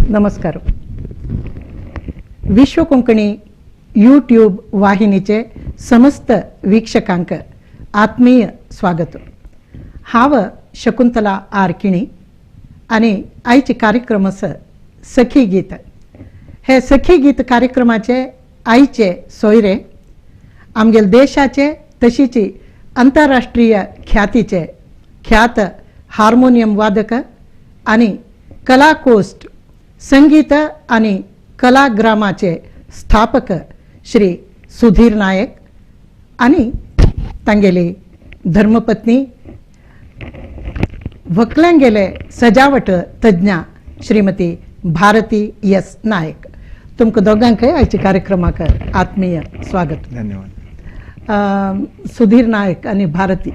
नमस्कार. विश्व कोंकणी यूट्यूब वाहिनीचे समस्त वीक्षकांक आत्मीय स्वागत. हांव शकुंतला आर किणी आनी आयचे कार्यक्रम आसा सखी गीत. हे सखी गीत कार्यक्रमाचे आयचे सोयरे आमगेले देशाचे तशीच अंतरराष्ट्रीय ख्यातीचे ख्यात हार्मोनियम वादक आनी कलाकोस्ट संगीत आनी कलाग्रामाचे स्थापक श्री सुधीर नायक आनी तांगेली धर्मपत्नी व्हंकल्यांगेले सजावट तज्ञा श्रीमती भारती एस नायक. तुमकां दोगांकय आयच्या कार्यक्रमाक आत्मीय स्वागत. धन्यवाद. सुधीर नायक आनी भारती,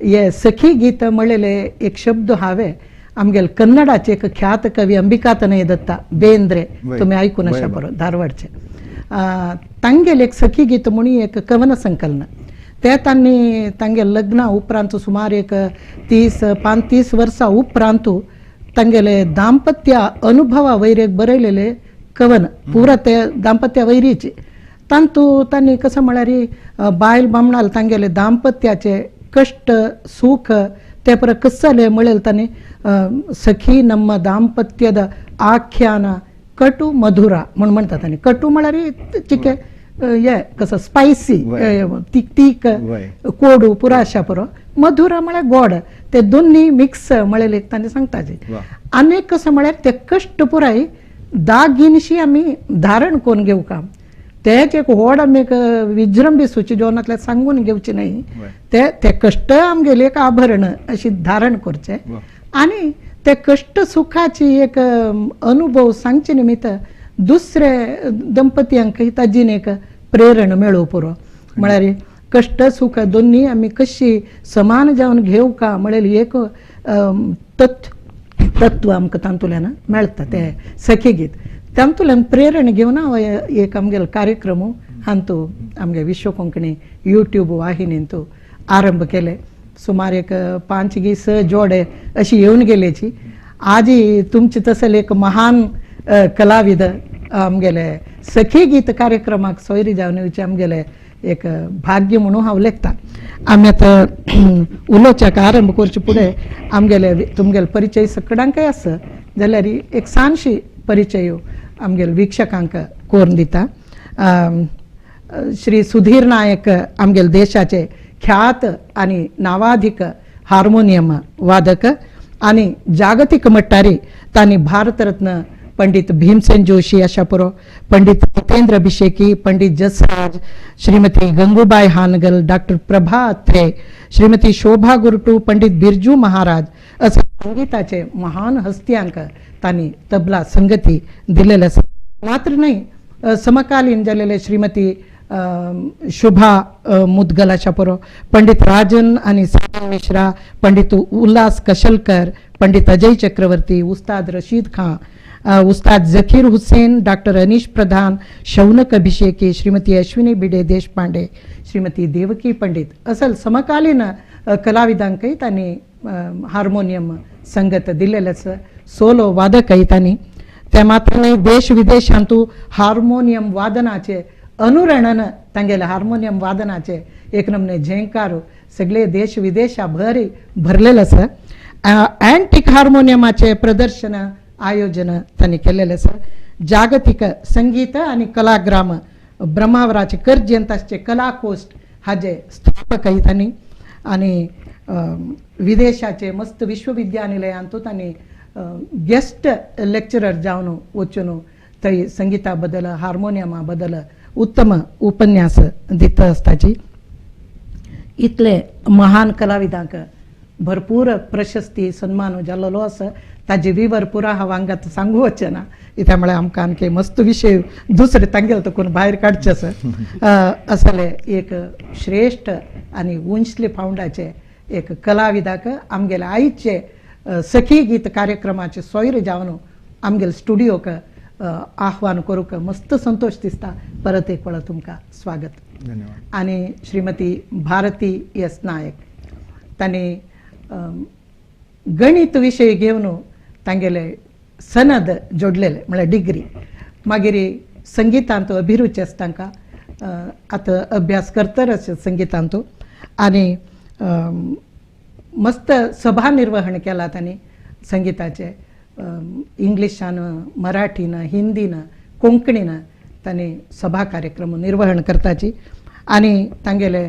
हे सखी गीत म्हणलेले एक शब्द हांवें आमगेले कन्नडाचे एक ख्यात कवी अंबिकातनय दत्ता बेंद्रे, तुमी आयकून अशा बरो, धारवाडचे, तांगेले एक सखी गीत म्हणून एक कवन संकलन ते तांणी तांगे लग्ना उपरांत सुमार एक 30-35 वर्सां उपरांत तांगेले दाम्पत्य अनुभवा वयर एक बरयलेले कवन, पुरा ते दाम्पत्य वैरीचे. तांतू तांणी कसं म्हळ्यार बायल बामणाल तांगेले दाम्पत्याचे कष्ट सुख ते पर कसले म्हणलेले तांणी सखी नम्म दाम्पत्यದ आख्यान कटु मधुरा म्हूण म्हणटा तांणी. कटु म्हळ्यार चिके हे कसं स्पायसी, तीक तीक कोडू पुरा अशा पुरो, मधुरा म्हळ्यार गोड, ते दोन्ही मिक्स म्हणलेले तांणी सांगताचे. आनी कसं म्हळ्यार ते कष्ट पुराय दागिनशी आमी धारण करून घेवं काम तेच एक व्हड आमी एक विजृंभी सुची जीवनांतल्यान सांगून घेवची न्हय, ते ते कष्ट आमगेले एक आभरण अशी धारण करचे आनी ते कष्ट सुखाची एक अनुभव सांगचे निमित्त दुसरे दंपत्यांकय ताजीन एक प्रेरण मेळूं पुरो. म्हळ्यार कष्ट सुख दोन्ही आमी कशी समान जावन घेवं का म्हणलेली एक तत्व आमकां तातूंतल्यान मेळटा. ते सखी गीत तातूंतल्यान प्रेरण घेवन हांव एक आमगेलो कार्यक्रम हांतू आमगे विश्व कोंकणी यूट्यूब वाहिनींतू आरंभ केले. सुमार एक 5 गी 6 जोडे अशी येवन गेल्याची. आजी तुमचे तसले एक महान कलाविद आमगेले सखी गीत कार्यक्रमाक सोयरी जावन येवचे आमगेले एक भाग्य म्हणून हांव लेखता. आमी आतां उलोवच्याक आरंभ करचे फुडें आमगेले तुमगेले परिचय सगळ्यांकय आसा जाल्यार एक ल्हानशी परिचय आमगेले वीक्षकांक करून दिता. श्री सुधीर नायक आमगेले देशाचे ख्यात आनी नावाधिक हार्मोनियम वादक आनी जागतीक मट्टारी तांणी भारतरत्न पंडित भीमसेन जोशी अशा पुरो, पंडित जितेंद्र अभिषेकी, पंडित जसराज, श्रीमती गंगूबाई हानगल, डॉक्टर प्रभा अत्रे, श्रीमती शोभा गुरटू, पंडित बिरजू महाराज असे संगीताचे महान हस्त्यांक तांणी तबला संगती दिलेले आसा. मात्र न्हय, समकालीन जालेले श्रीमती शुभा मुदगल अशा पुरो, पंडित राजन आनी सामन मिश्रा, पंडित उल्हास कशलकर, पंडित अजय चक्रवर्ती, उस्ताद रशीद खां, उस्ताद जखीर हुसेन, डॉक्टर अनीश प्रधान, शौनक अभिषेकी, श्रीमती अश्विनी भिडे देशपांडे, श्रीमती देवकी पंडित असल समकालीन कलाविदांकय तांणी हार्मोनियम संगत दिलेलें आसा. सोलो वादकय तांणी. ते मात्र न्हय, देश विदेशांतू हार्मोनियम वादनाचे अनुरणन, तांगेले हार्मोनियम वादनाचे एक नमने झेंकार सगळे देश विदेशा भर भरलेले आसा. अँटीक हार्मोनियमाचे प्रदर्शन आयोजन तांणी केलेलें आसा. जागतीक संगीत आनी कलाग्राम ब्रह्मावराचे करजेंत आसचे कलाकोस्ट हाजे स्थापकय तांणी आनी विदेशाचे मस्त विश्वविद्यानिलयांतू तांणी गेस्ट लेक्चरर जावन वचून थंय संगीता बद्दल हार्मोनियमा बद्दल उत्तम उपन्यास दिता आसताची. इतले महान कलाविदांक भरपूर प्रशस्ती सन्मान जाल्लो आसा. ताजे विवर पुरा हांव हांगात सांगू वचना ना, कित्याक म्हळ्यार आमकां आणखी मस्त विशय दुसरे तांगेले तकून भायर काडचे आसा. असले एक श्रेश्ठ आनी उंचले पावंडाचे एक कलाविदाक आमगेले आयचे सखी गीत कार्यक्रमाचे सोयरे जावन आमगेले स्टुडियोक आह्वान करूंक मस्त संतोश दिसता. परत एक वेळा तुमकां स्वागत. धन्यवाद. आनी श्रीमती भारती एस नायक तांणी गणित विशय घेवन तांगेले सनद जोडलेले म्हळ्यार डिग्री. मागीर संगीतांत अभिरुची आसा तांकां, आतां अभ्यास करतरच संगीतांत आनी मस्त सभा निर्वहण केला तांणी संगीताचें, इंग्लिशान, मराठीन, हिंदीन, कोंकणीन तांणी सभा कार्यक्रम निर्वहण करताची. आनी तांगेले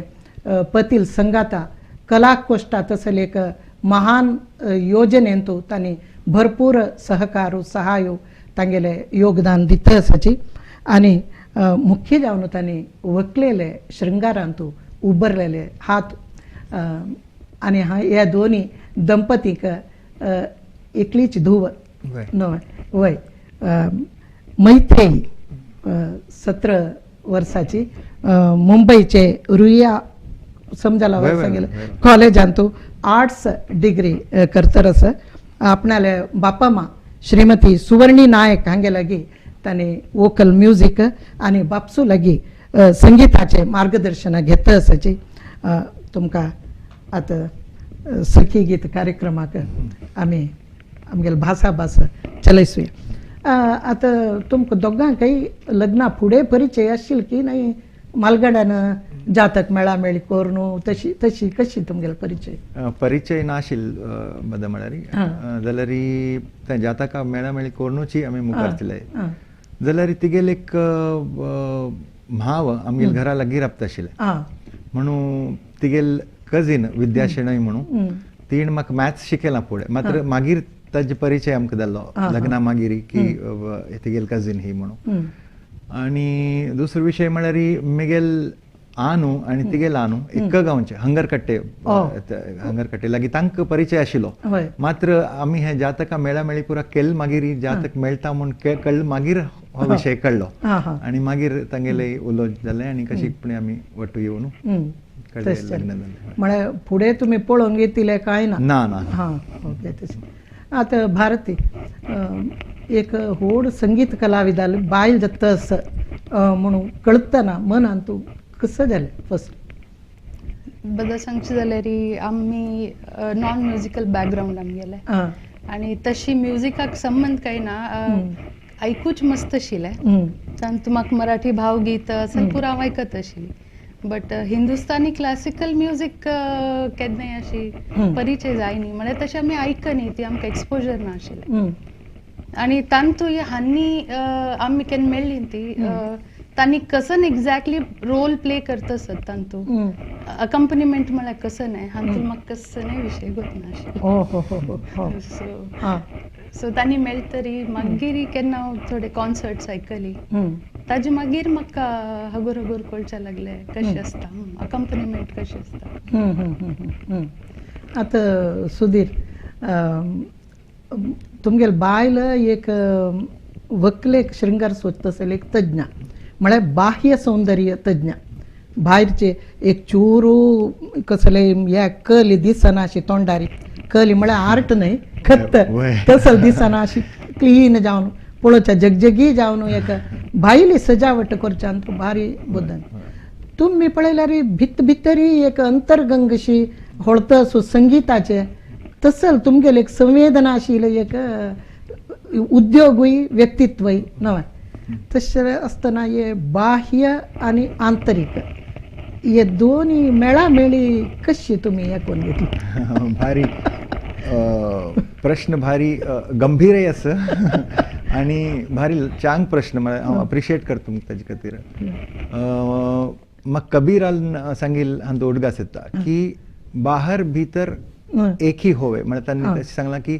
पतील संगाता कलाकोष्ठा तसले एक महान योजनेंतू तांणी भरपूर सहकार सहाय तांगेले योगदान दिता आसाची. आनी मुख्य जावन तांणी वकलेले शृंगारांतू उबरलेले हात आनी ह्या दोनी दंपतीक एकलीच धूव न्हय वय मैत्रेयी 17 वर्साची मुंबईचे रुया समजायला सांगेल कॉलेजांतू आर्ट्स डिग्री करतर आसा. आपणाले बापा मा श्रीमती सुवर्णी नायक हांगे लागीं तांणी वोकल म्युजीक आनी बापसू लागीं संगीताचें मार्गदर्शन घेता आसाची. तुमकां आतां सखी गीत कार्यक्रमाक आमी आमगेले भासाभास चलयसूया. आतां तुमकां दोगांकय लग्ना फुडें परिचय आशिल्लो की न्हय मालगड्यान जातक मेळामेळी करून तशी तशी कशी तुमगेलो परिचय? परिचय नाशिल्लो बद म्हळ्यार जाल्यार त्या जातका मेळामेळी करुनूच आमी मुखार चलय. जाल्यार तिगेल एक भाव आमगेल घरा लागीं राबता आशिल्लें म्हणून तिगेल कजीन विद्या शेणय म्हणून तिणें म्हाका मॅथ्स शिकयलां फुडें, मात्र मागीर ताजे परिचय आमकां जाल्लो लग्ना मागीर की तिगेल कजीन ही म्हणून. आनी दुसरो विशय म्हळ्यार मेगेल आनू आनी तिगेल आनू एक गांवचे हंगरकट्टे, हंगरकट्टे लागीं तांकां परिचय आशिल्लो. मात्र आमी हे जातका मेळामेळी पुरा केल मागीर जातक मेळटा म्हूण कळ्ळ मागीर हो विशय कळ्ळो आनी मागीर तांगेले उलोवप जालें आनी कशी आमी वट्टू येवन म्हळ्यार फुडें तुमी पळोवंक येतले कांय ना? ना ना. हां ओके. तशें आतां भारती एक व्हड संगीत कलाविदाल बायल जाता आसा म्हणून कळतना मनान तूं कसं जालें फर्स्ट? बद्दल सांगचें जाल्यार आमी नॉन म्युजिकल बॅकग्रावंड आमगेलें आनी तशी म्युजिकाक संबंद कांय ना, आयकूच मस्त आशिल्लें. तातूंत म्हाका मराठी भावगीत असं पुरा हांव आयकत आशिल्ली, बट हिंदुस्तानी क्लासिकल म्युजीक केन्नाय अशी परिचय जायनी, म्हळ्यार तशें आमी आयकनी, ती आमकां एक्सपोजर ना आशिल्लें. आनी तातूंत हांनी आमी केन्ना मेळ्ळी ती तांणी कसन एक्झॅक्टली रोल प्ले करता आसत तातूंत अकम्पनिमेंट म्हळ्यार कसं न्हय हातूंत म्हाका कसं न्हय विशय गोतना आशिल्लो. सो सो तांणी मेळटरी मागीर केन्ना हांव थोडे कॉन्सर्ट्स आयकली ताजे मागीर म्हाका हगूर हगूर कळचे लागले कशें आसता अकम्पनिमेंट कशें आसता. आतां सुधीर तुमगेल बायल एक व्हंकलेक शृंगार सोदता आसले एक तज्ञ, म्हळ्यार बाह्य सौंदर्य तज्ञ, भायरचे एक चुरू कसले या कली दिसना अशी तोंडारी कली म्हळ्यार आर्ट न्हय खत तसल दिसना अशी क्लीन जावन पळोवच्या जगजगी जावन एक भायली सजावट करच्यान भारी बुद्दन. तुमी पळयल्यार भित भितरी एक अंतर्गंगशी होळत असो संगीताचे तसल तुमगेले एक संवेदना आशिल्लें एक उद्योगूय व्यक्तित्वय नवें. तशें आसतना हे बाह्य आनी आंतरीक हे दोनी मेळामेळी कशी तुमी हे करून घेतली? भारी प्रश्न, भारी गंभीरय आसा आनी भारी चांग प्रश्न, म्हळ्यार हांव अप्रिशिएट करता ताजे खातीर. म्हाका कबीरान सांगील हांचो उडगास येता की बाहर भितर एक ही होवे, म्हळ्यार तांणी तशें सांगलां की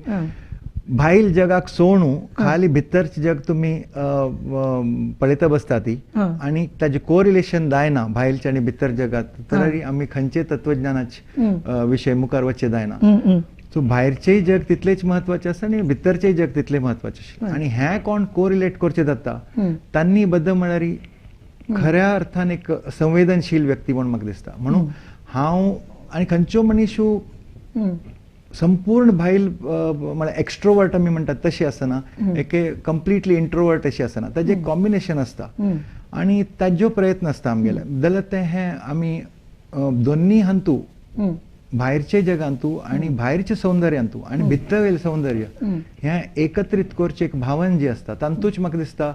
भायल जगाक सोणू खाली भितरचें जग तुमी पळयता बसता ती आनी ताजें कोरिलेशन जायना भायलचें आनी भितर जगात, तर आमी खंयचे तत्वज्ञानाचे विशय मुखार वचचें जायना. सो भायरचेंय जग तितलेंच म्हत्वाचें आसा आनी भितरचेंय जग तितलें म्हत्वाचें आशिल्लें आनी हें कोण कोरिलेट करचें जाता तांणी बद्दल म्हळ्यार खऱ्या अर्थान एक संवेदनशील व्यक्ती म्हूण म्हाका दिसता. म्हणून हांव आनी खंयच्यो मनीशू संपूर्ण भायल म्हळ्यार एक्स्ट्रोवर्ट आमी म्हणटात तशी आसना, एके कंप्लिटली इंट्रोवर्ट अशी आसना, ताजें एक कॉम्बिनेशन आसता आनी ताजो प्रयत्न आसता आमगेले. जाल्यार तें हें आमी दोन्ही हांतू भायरचे जगांतू आनी भायरचे सौंदर्यांतू आनी भितर सौंदर्य हें एकत्रीत करचें एक भावन जी आसता तातूंच म्हाका दिसता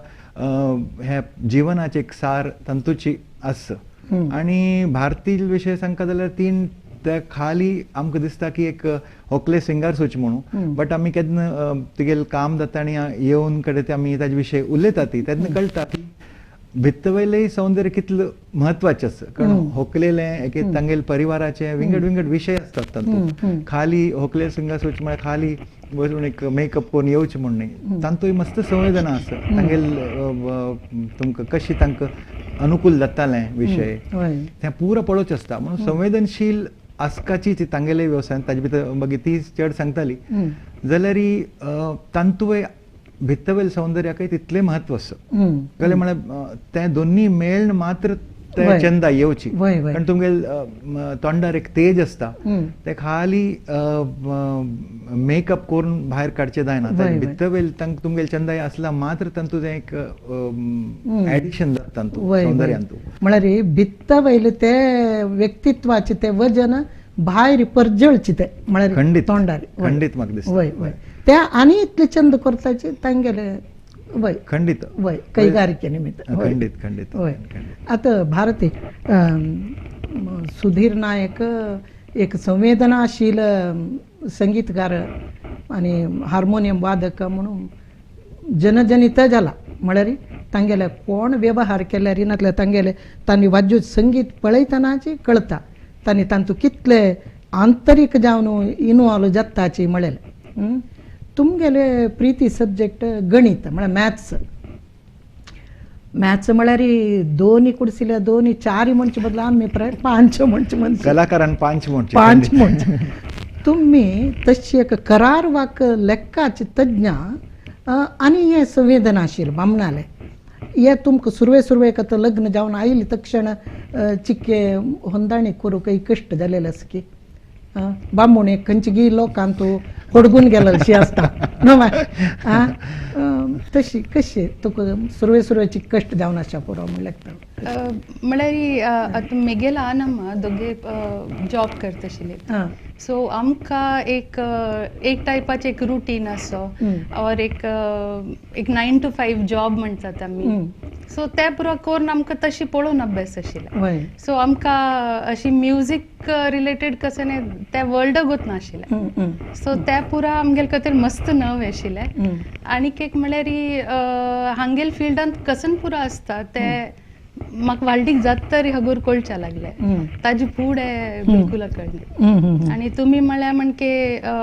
हें जिवनाचें एक सार तातूंच आसा. आनी भारतीय विशय सांगता जाल्यार तीन त्या खाली आमकां दिसता की एक होकले सिंगार सोच म्हणून, बट आमी केन्ना तिगेल काम जाता आनी येवन कडेन ते आमी ताजे विशय उलयता ती तेन्ना कळटा की भितर सौंदर्य कितलें म्हत्वाचें आसा. कारण होकलेलें एक तांगेल परिवाराचे विंगड विंगड विशय आसतात तातूंत. खाली होकले सिंगार सोच म्हळ्यार खाली वचून एक मेकअप करून येवचें म्हूण न्ही, तातूंय मस्त संवेदना आसा तांगेल तुमकां कशी तांकां अनुकूल जातालें विशय तें पुरो पळोवचें आसता. म्हणून संवेदनशील आसकाची ती तांगेले वेवसायान ताजे भितर मागीर ती चड सांगताली जाल्यार तातूंय भितर सौंदर्याकय तितलें म्हत्व आसा. कळ्ळें म्हळ्यार तें दोन्ही मेळ्ळ मात्र ते चंदा येवची, कारण तुमगेल तोंडार एक तेज आसता ते खाली मेकअप करून भायर काडचें जायना, भितर तुमगेल चंदाय आसला मात्र तातूंत तें एक एडिशन जाता तातूंत सौंदर्यांतू. म्हळ्यार भितर वयलें ते व्यक्तित्वाचें तें वजन भायर परजळचें तें म्हळ्यार खंडीत तोंडार खंडीत म्हाका दिसता. वय वय ते आनी इतले चंद करताचे तांगेले वय खंडीत वय कैगारिके निमित्त खंडीत खंडीत वय. आतां भारती सुधीर नायक एक संवेदनाशील संगीतकार आनी हार्मोनियम वादक म्हणून जनजनित जाला. म्हळ्यार तांगेले कोण वेव्हार केल्यार नातल्यार तांगेले तांणी वाद्य संगीत पळयतनाची कळता तांणी तांतू कितले आंतरीक जावन इनवॉल्व जाताची म्हळेलें. तुमगेले प्रिती सब्जेक्ट गणित म्हळ्यार मॅथ्स. मॅथ्स म्हळ्यार दोनी कुडसिल्या दोनी चारी म्हणचे बदला आमी प्राय पांच म्हणचे म्हणचे कलाकारान पांच म्हणचे पांच म्हणचे. तुमी तशी एक करार वाक लेक्काची तज्ञ आनी हे संवेदनाशील बामणाले हे तुमकां सुरवे सुरवेक आतां लग्न जावन आयली तक्षण चिक्के ಹೊಂದಾಣಿಕೆ करूंक कश्ट जालेले आसा की बामूण एक खंयची लोकांत तूं होडगून गेलेशी आसता न्हय तशी कशी तुका सुरवे सुरवेची कश्ट जावन आसा पुरो म्हणल्यार म्हळ्यार आतां मेगेल आनम्मा दोगे जॉब करता आशिल्ले, सो आमकां एक एक टायपाचें एक रुटीन आसो और एक एक 9 to 5 job म्हणटात आमी, सो ते पुरो करून आमकां तशी पळोवन अभ्यास आशिल्ले. सो आमकां अशी म्युजीक रिलेटेड कशें न्ही त्या वर्ल्डाक नाशिल्लें, सो ते पुरा आमगेले खातीर मस्त नवें आशिल्लें. आनीक एक म्हळ्यार हांगेल फिल्डांत कसन पुरो आसता ते म्हाका वाल्डीक जाता तरी हगूर कळच्या लागले, ताजी फुडें बिलकूल कळ्ळें. आनी तुमी म्हळ्यार म्हणके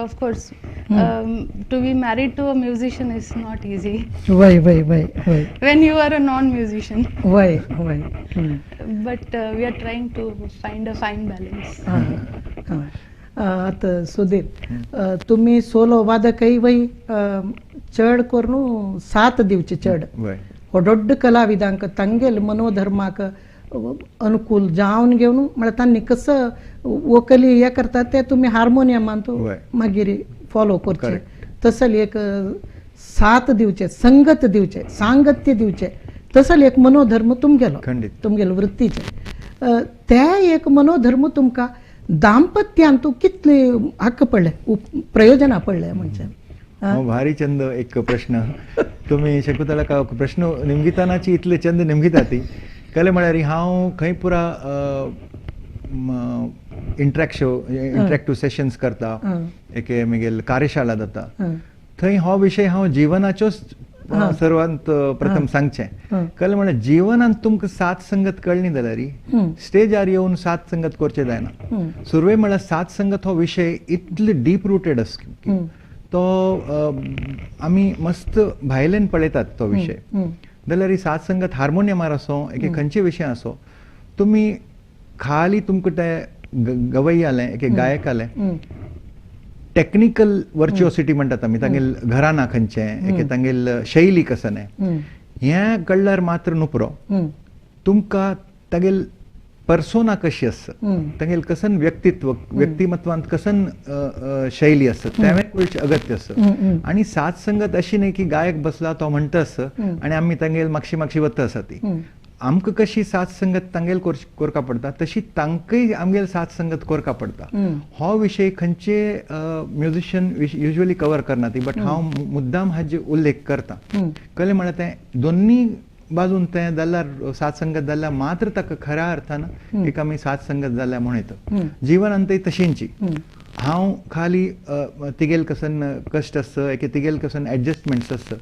of course to be married to a musician is not easy. वय वय वय वय when you are a non musician. वय वय but we are trying to find a fine balance. आतां सुधीर तुमी सोलो वादकय वय चड करून साथ दिवचे चड व्हड कलाविदांक तांगेल मनोधर्माक अनुकूल जावन घेवन म्हळ्यार तांणी कसं वोकली हे करतात ते तुमी हार्मोनियमान मागीर फॉलो करचे, तसले एक साथ दिवचे, संगत दिवचे, सांगत्य दिवचे, तसले एक मनोधर्म तुमगेलो तुमगेलो वृत्तीचे ते एक मनोधर्म तुमकां दाम्पत्यांतू कितले हक्क पडले प्रयोजना पडले म्हणजे भारी चंद एक प्रश्न तुम्ही शकुंतला का प्रश्न निमगितानाची इतले चंद निमगिता ती कळ्ळें म्हळ्यार हांव खंय पुरा इंटरॅक्टिव सेशन्स करता, एक मागीर कार्यशाळा जाता थंय हो विशय हांव जिवनाच्योच सर्वांत प्रथम सांगचें. कळ्ळें म्हळ्यार जिवनांत तुमकां साथ संगत कळ्ळी जाल्यार स्टेजार येवन साथ संगत करचें जायना. सुरवे म्हळ्यार साथ संगत हो विशय इतलो डीप रुटेड आसा तो आमी मस्त भायल्यान पळयतात तो विशय जाल्यार ही साथ संगत हार्मोनियमार आसो एक खंयचे विशय आसो तुमी खाली तुमकां ते गवई आलें एक गायक आलें टेक्निकल वर्च्युओसिटी म्हणटात आमी तांगेल घराना खंयचें एक तांगेल शैली कसं हें कळ्ळ्यार मात्र नुपरो तुमकां तागेल पर्सोना कशी आसा तांगेल कसन व्यक्तित्व व्यक्तिमत्वांत कसन शैली आसा तें कळचें अगत्य आसा. आनी साथ संगत अशी न्ही की गायक बसला तो म्हणटा आसा आनी आमी तांगेल मागशी मागशी वता आसा ती आमकां कशी साथ संगत तांगेल कोरका पडटा तशी तांकांय आमगेल साथ संगत कोरका पडटा. हो विशय खंयचे म्युझिशियन युजली कवर करना ती, बट हांव मुद्दाम हाजे उल्लेख करता. कळ्ळें म्हळ्यार तें दोन्ही बाजून तें जाल्यार साथ संगत जाल्यार मात्र ताका खऱ्या अर्थान एक आमी साथ संगत जाल्या म्हूण येता. जिवनांतय तशींची हांव खाली तिगेल कसन कश्ट आसता, एके तिगेल कसन एडजस्टमेंट्स आसता.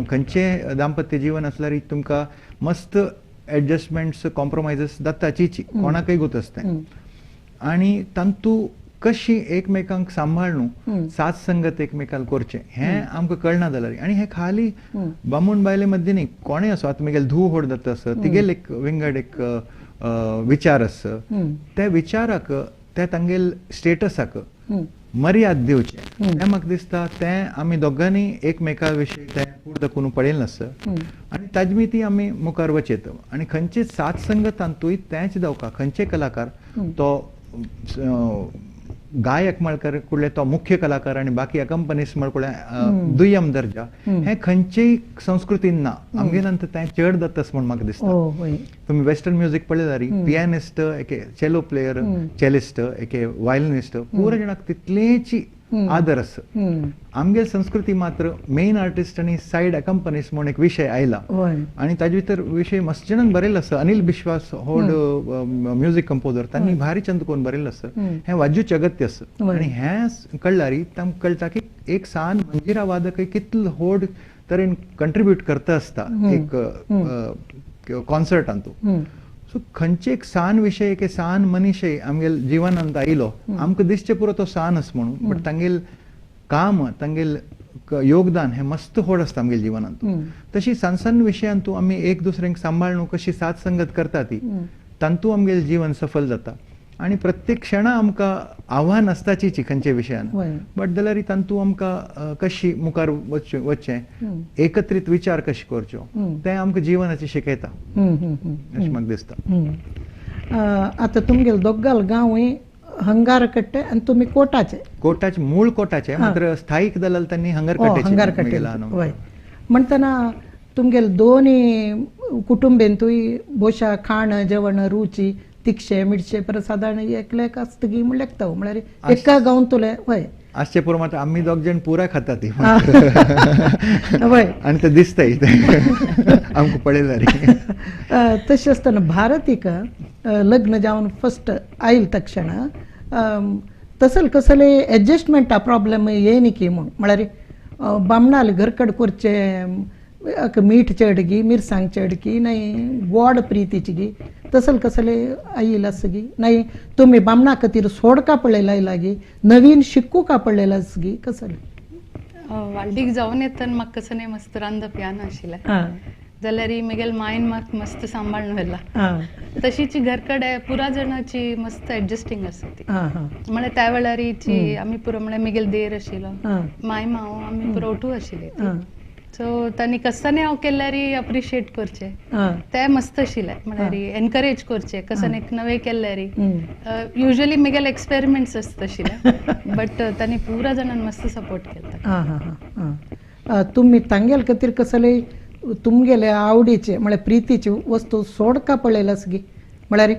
खंयचे दाम्पत्य जीवन आसल्यार तुमकां मस्त एडजस्टमेंट्स कॉम्प्रोमायझीस जाताचीची कोणाकय गोत आसता आनी तांतू कशी एकमेकांक सांबाळून साथ संगत एकमेकांक करचें हें आमकां कळना जाल्यार. आनी हें खाली बामूण बायले मदीं न्ही, कोणें असो आतां म्हगेल धूव व्हड जाता आसता तिगेल एक विंगड एक विचार आसता, त्या विचाराक त्या तांगेल स्टेटसाक मर्याद दिवचें तें म्हाका दिसता तें आमी दोगांनी एकमेका विशीं तें कूड दाखोवन पळयलें आसता आनी ताजे ती आमी मुखार वचेत. आनी खंयचे साथ संगतांतूय तेंच जावका, खंयचे कलाकार तो गायक म्हळ्यार कुडले तो मुख्य कलाकार आनी बाकी अकंपनिस्ट म्हळ्यार दुय्यम दर्जा हें खंयचेय संस्कृतीन ना. आमगेल्यान तें चड जाता म्हूण म्हाका दिसता. तुमी वेस्टर्न म्युजीक पळयल्यार जाल्यार पियानिस्ट, एके चेलो प्लेयर, चेलिस्ट, एके वायलिनिस्ट, पुरा जाणांक तितलेची आदर आसा. आमगेल संस्कृती मात्र मेन आर्टिस्ट आनी सायड अकंपनिस्ट म्हूण एक विशय आयला आनी ताजे भितर विशय मस्त जाणांक बरयलो आसा. अनिल बिश्वास होड म्युजीक कंपोजर, तांणी भारी चंद कोण बरयलो आसा. हें वाद्यूचें अगत्य आसा आनी हें कळ्ळ्यार तांकां कळटा की एक सान मंजिरा वादक कितलो होड तरेन कंट्रिब्यूट करता आसता एक कॉन्सर्टांतू. सो खंयचे एक सान विशय, एक सान मनीशय आमगेल जिवनांत आयलो आमकां दिसचें पुरो तो सान आसा म्हणून, बट तांगेल काम, तांगेल योगदान हें मस्त व्हड आसता आमगेल जिवनांत. तशी सान सान विशयांतू आमी एक दुसऱ्यांक सांबाळून कशी साथ संगत करता ती तांतू आमगेल जीवन सफल जाता. आनी प्रत्येक क्षणा आमकां आव्हान आसताची खंयच्या विशयान, बट जाल्यार तांतू आमकां कशी मुखार वचचें, एकत्रीत विचार कशे करच्यो तें आमकां जिवनाचें शिकयता अशें म्हाका दिसता. आतां तुमगेल दोगाल गांवूय हंगारकट्टे आनी तुमी कोटाचे, कोटाचे मूळ कोटाचे मात्र स्थायीक दलाल तांणी हंगारकट्टे. हंगारकट्टे वय. म्हणटना तुमगेल दोनी कुटुंबेंतूय बोशा खाण जेवण रुची तिखशे मिरचे परत सादारण एकलेक आसता की म्हण लेखता म्हळ्यार एका गांवतले वय आसचे पुरो मात्र आमी दोग जाण पुराय खाता ती वय आनी ते दिसताय आमकां पळयल्यार. तशें आसतना भारतीक लग्न जावन फस्ट आयल तक्षण तसल कसले एडजस्टमेंटा प्रॉब्लेम येयनी की म्हूण, म्हळ्यार बामणाल घरकड करचें मीठ चड गी मिरसांग चड की नाही गोड प्रितीची गी तसल कसले आयल आसा गी नाही तुमी बामणा खातीर सोडका पळयला लागी नवीन शिकू का पळयला गी कसले? वाल्डीक जावन येतना म्हाका कसं नाही मस्त रांदप यान आशिल्लें जाल्यार म्हगेल मायन म्हाका मस्त सांबाळून व्हेला. तशीची घरकडे पुरा जाणाची मस्त एडजस्टींग आसा ती. म्हळ्यार त्या वेळारीची आमी पुरो म्हळ्यार म्हगेल देर आशिल्लो, माय माव आमी पुरो ओटू आशिल्ले. सो तांणी कसने हांव केल्यार अप्रिशिएट करचें तें मस्त आशिल्लें, म्हळ्यार एनकरेज करचें कसन एक नवें केल्यार. युजली म्हगेले एक्सपेरिमेंट्स आसता आशिल्ले बट तांणी पुरा जाणान मस्त सपोर्ट केला. तुमी तांगेल खातीर कसले तुमगेले आवडीचे म्हळ्यार प्रितीची वस्तू सोडका पळयलास गी, म्हळ्यार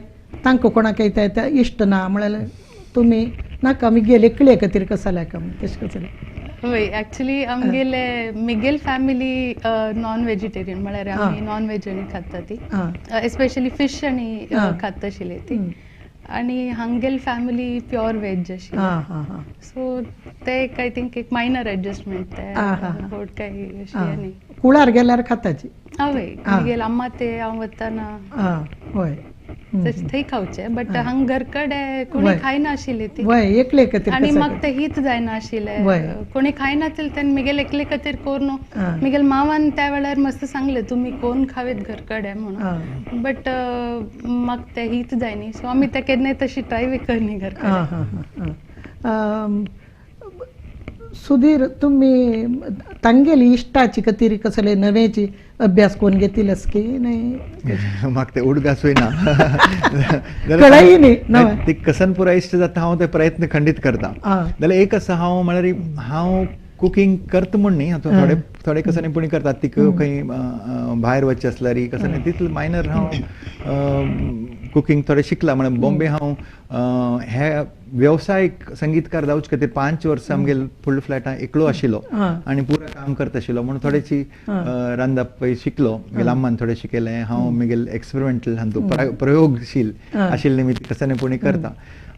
तांकां कोणाक येता इश्ट ना म्हळ्यार तुमी नाका मिगेल एकले खातीर कसले का तशें कसलें? वय, एक्चुअली आमगेले मिगेल फॅमिली नॉन व्हेजिटेरियन, म्हळ्यार आमी नॉन व्हेज आनी खाता ती, एस्पेशली फिश आनी खाता आशिल्ली ती. आनी हांगेल फॅमिली प्युअर व्हेज आशिल्ली. सो ते एक I think एक मायनर एडजस्टमेंट, ते व्हड काय अशी न्ही. कुळार गेल्यार खाताची? हय, मिगेल अम्मा ते हांव वतना हय थंय खावचे, बट हांग घरकडे कोणी खायनाशिल्ली ती एकले खातीर आनी म्हाका ते हीत जायनाशिल्लें, कोणी खायनाशिल्लें तेन्ना मिगेल एकले खातीर करून मिगेल मावान त्या वेळार मस्त सांगलें तुमी कोण खावेत घरकडे म्हणून, बट म्हाका ते हीत जायनी. सो आमी ते केन्नाय तशी ट्राय बी करनी घरकडे. सुधीर, तुमी तांगेली इश्टाची खातीर कसले नवेची अभ्यास कोण घेतील की नाही? म्हाका ते उडगासूय ना, कळय न्ही ती कसन पुरा इश्ट जाता हांव ते प्रयत्न खंडीत करता. जाल्यार एक आसा हांव म्हळ्यार हांव कुकींग करता म्हूण न्ही, थोडे थोडे कसं निपुणी करतात तिका खंय भायर वचचें आसल्यार कसं न्ही तितलें मायनर हांव कुकींग थोडें शिकला. म्हळ्यार बॉम्बे हांव हे वेवसायीक संगीतकार जावचे खातीर 5 वर्सां आमगेर फुडल्या फ्लॅटान एकलो आशिल्लो आनी पुरा काम करता आशिल्लो, म्हणून थोडेशी रांदप शिकलो. मागीर अम्मान थोडें शिकयलें हांव, मागीर एक्सपेरिमेंटल हांतू प्रयोगशील आशिल्ले निमित्त कसं निपुणी करता.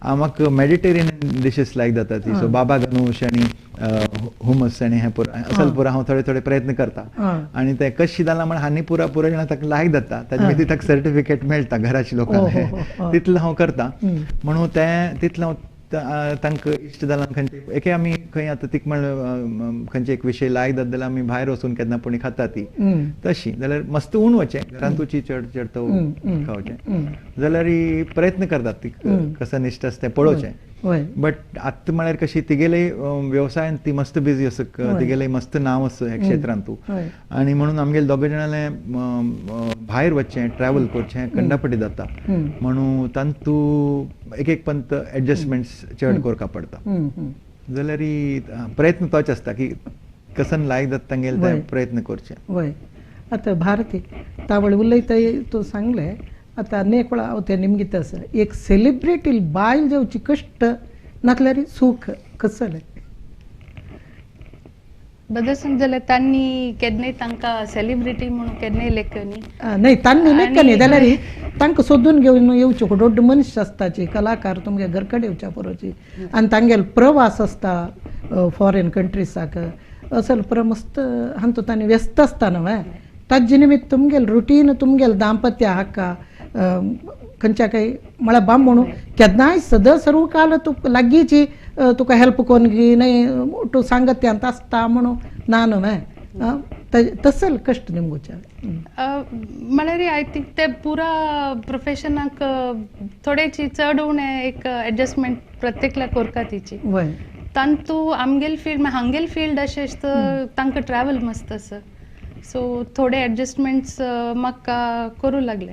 म्हाका मेडिटेरियन डिशीस लायक जाता ती, सो बाबा गनूश आनी हुमस आनी हें पुरा असल पुरा हांव थोडे थोडे प्रयत्न करता आनी ते कशी जालां म्हण हांणी पुरा पुरा जाणां ताका लायक जाता, ताजे मागीर ताका सर्टिफिकेट मेळटा घराच्या लोकांक, तितलें हांव करता. म्हणून तें तितलें हांव तांकां इश्ट जालां. खंयचे एके आमी खंय आतां तिका म्हण खंयचे एक विशय लायक जाता जाल्यार आमी भायर वचून केन्ना पुणी खाता ती तशी, जाल्यार मस्त उण वचें घरांतूची चड चड तो खावचें जाल्यार प्रयत्न करतात ती कसं निश्ट आसा तें पळोवचें. बट आतां म्हळ्यार कशी तिगेले वेवसायान ती मस्त बिजी आसा, तिगेले मस्त नांव आसा ह्या क्षेत्रांतू आनी म्हणून आमगेले दोग जाणांले भायर वचचें ट्रॅवल करचें कंडापटी जाता, म्हणून तांतू एक एक पंत एडजस्टमेंट्स चड करपा पडटा. जाल्यार प्रयत्न तोच आसता की कसन लायक जाता तांगेले ते प्रयत्न करचे. वय आतां भारती तावळ उलयता तूं सांगलें आतां आनी एक वेळा हांव तें निमगीत आसा, एक सेलिब्रिटी बायल जावची कश्ट नासल्यार सूख कसलें बदल सांग जाल्यार तांणी केन्नाय तांकां सेलिब्रिटी म्हणून केन्नाय लेखनी न्हय, तांणी लेखनी जाल्यार तांकां सोदून घेवन येवच्यो दोड्ड मनीस आसताची कलाकार तुमगे घर कडेन येवच्या परोची आनी तांगेलो प्रवास आसता फॉरेन कंट्रीसाक असल पुरो मस्त हांतू तांणी व्यस्त आसता न्हय, ताजे निमित्त तुमगेल रुटीन तुमगेल दाम्पत्य हक्का खंयच्या काय म्हळ्यार बामणू केन्नाय सदां सर्व काल तूं लागींची तुका हेल्प कोन्न गी न्हय तूं सांगत त्यांत आसता म्हणून ना न्हय, तसल कश्ट निमगुचे म्हळ्यार I think ते पुरा प्रोफेशनाक थोडेची चड उणें एक एडजस्टमेंट प्रत्येकला कोरका तिची. वय तांतू आमगेल फिल्ड हांगेल फिल्ड अशें आसता तांकां ट्रॅवल मस्त आसा, सो थोडे एडजस्टमेंट्स म्हाका करूं लागले.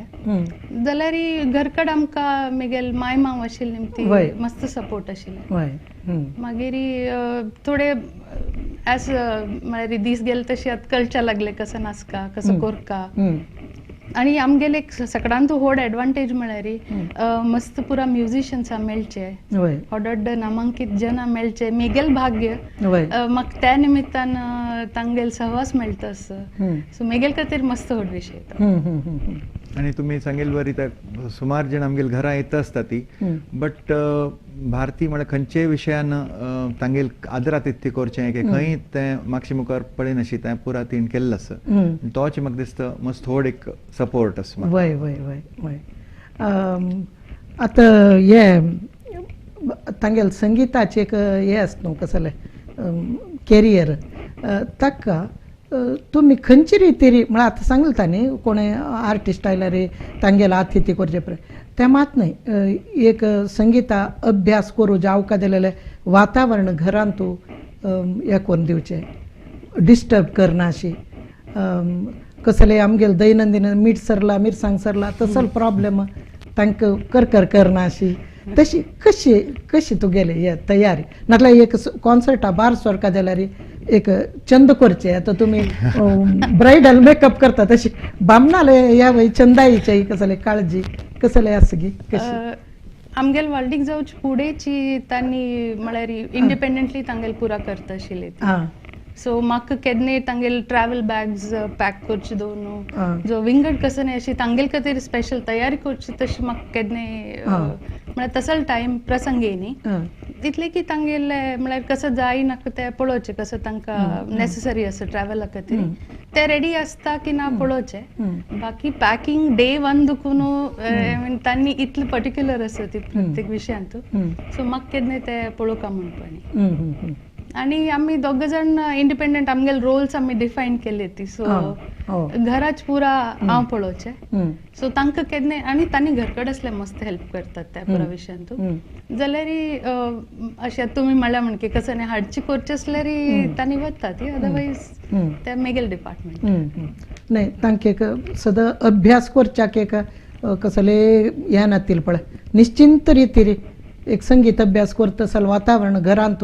जाल्यार घरकड आमकां म्हगेल माय माव आशिल्ली ती मस्त सपोर्ट आशिल्ले. मागीर थोडे एज म्हळ्यार दीस गेले तशें आतां कळच्या लागले कसो नाचका कसो कोरका. आनी आमगेले एक सगळ्यांत व्हड एडवांटेज म्हळ्यार मस्त पुरा म्युजिशन्सां मेळचे, व्हड व्हड नामांकीत जनां मेळचे, मेगेल भाग्य म्हाका त्या निमित्तान तांगेल सहवास मेळटा आसा, सो मेगेल खातीर मस्त व्हड विशय. आनी तुमी सांगेल बरी त्या सुमार जण आमगेल घरां येता आसता ती, बट भारती म्हळ्यार खंयच्याय विशयान तांगेल आदरातिथ्य करचें की खंय तें मागशे मुखार पळयनाशी तें पुरा तीण केल्लें आसा, तोच म्हाका दिसता मस्त व्हड एक सपोर्ट आसा. वय वय वय वय आतां हें तांगेल संगिताचें एक हें आसा न्हू कसलें कॅरियर ताका तुमी खंयचे रितीरी म्हळ्यार आतां सांगलें तांणी कोणें आर्टिस्ट आयल्यार तांगेले आतिथ्य करचें पळय तें मात न्हय, एक संगिता अभ्यास करूं जावका दिलेलें वातावरण घरांत तूं हें करून दिवचें, डिस्टर्ब करनाशी कसलें आमगेले दैनंदीन मीठ सरला मिरसांग सरला तसलो प्रॉब्लेम तांकां करकर करनाशी तशी कशी कशी तुगेली हे तयारी नाटल्यार एक कॉन्सर्टा बार सरका जाल्यार एक चंद करचे आतां तुमी ब्रायडल मेकअप करता तशी बामणाले ह्या वय चंदाईचे कसले काळजी कसले आसा गी कशी आमगेल वाल्डीक जावचे फुडेंची तांणी म्हळ्यार इंडिपेंडंटली तांगेल पुरा करता आशिल्ले. सो म्हाका केन्नाय तांगेल ट्रॅवल बॅग्स पॅक करचे दवरून जो विंगड कसं न्हय अशी तांगेल खातीर स्पेशल तयारी करची तशी म्हाका केन्नाय म्हळ्यार तसलो टायम प्रसंग येयनी तितले की तांगेले म्हळ्यार कसं जाय नाका तें पळोवचें, कसं तांकां नेसेसरी आसा ट्रॅवला खातीर ते रेडी आसता की ना पळोवचें. बाकी पॅकिंग डे वन दुखून I mean तांणी इतलें पर्टिक्युलर आसा ती प्रत्येक विशयांत, सो म्हाका केन्नाय तें पळोवका म्हणपानी. आनी आमी दोग जाण इंडिपेंडंट आमगेले रोल्स आमी डिफायन केले ती, सो घराच पुरा हांव पळोवचें, सो तांकां केन्नाय आनी तांणी घर कडेन आसल्यार मस्त हेल्प करतात त्या पुरा विशयांत. जाल्यार अशें तुमी म्हणल्यार म्हण की कसं न्ही हाडची करचे आसल्यार तांणी वता ती, अदरवायज ते मेगेल डिपार्टमेंट न्हय तांकां एक सदां अभ्यास करच्याक एक कसले हें नातील पळय निश्चिंत रितीर एक संगीत अभ्यास करता असल वातावरण घरांत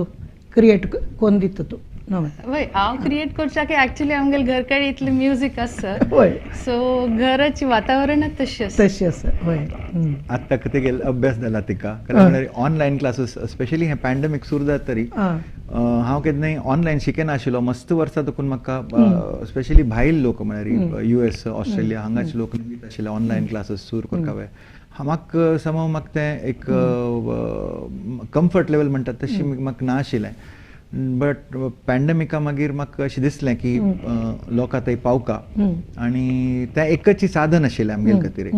क्रिएट कोन्न दिता तूं वय हांव क्रिएट करच्याक एक्चुअली आमगेले घर कडेन इतलें म्युजीक आसा, सो घराची वातावरणच तशी आसा, तशी आसा. वय आत्तां तेगेल अभ्यास जाला तिका, कारण ऑनलायन क्लासीस स्पेशली हे पॅन्डेमीक सुरू जाता तरी हांव केन्नाय ऑनलायन शिकनाशिल्लो मस्त वर्सां देखून म्हाका स्पेशली भायल लोक म्हळ्यार US Australia हांगाचे लोक निमित्त आशिल्ले ऑनलायन क्लासीस सुरू करता. म्हाका समज म्हाका तें एक कम्फर्ट लेवल म्हणटात तशी म्हाका ना आशिल्लें, बट पॅन्डेमिका मागीर म्हाका अशें दिसलें की लोकां थंय पावका आनी तें एकच साधन आशिल्लें आमगेले खातीर,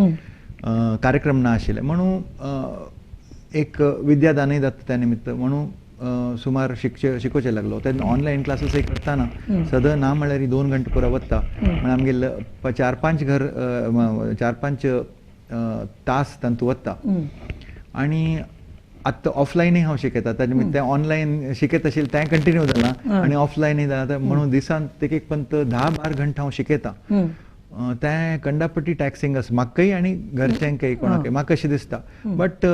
कार्यक्रम ना आशिल्ले म्हणून एक विद्यादानय जाता त्या निमित्त म्हणून सुमार शिकोवचें लागलो. तेन्ना ऑनलायन क्लासीसय करतना सदां ना म्हळ्यार 2 घंटे पुरो वता, म्हळ्यार आमगेले 4-5 घर 4-5 तास तांतू वता. आनी आतां ऑफलायनय हांव शिकयता, ताजे निमित्त तें ऑनलायन शिकयत आशिल्लें तें कंटिन्यू जालां आनी ऑफलायनय जालां, म्हणून दिसान एक एक पंत 10-12 घंटे हांव शिकयता. तें कंडापट्टी टॅक्सिंग आसा म्हाकाय आनी घरच्यांकय कोणाकय म्हाका अशें दिसता, बट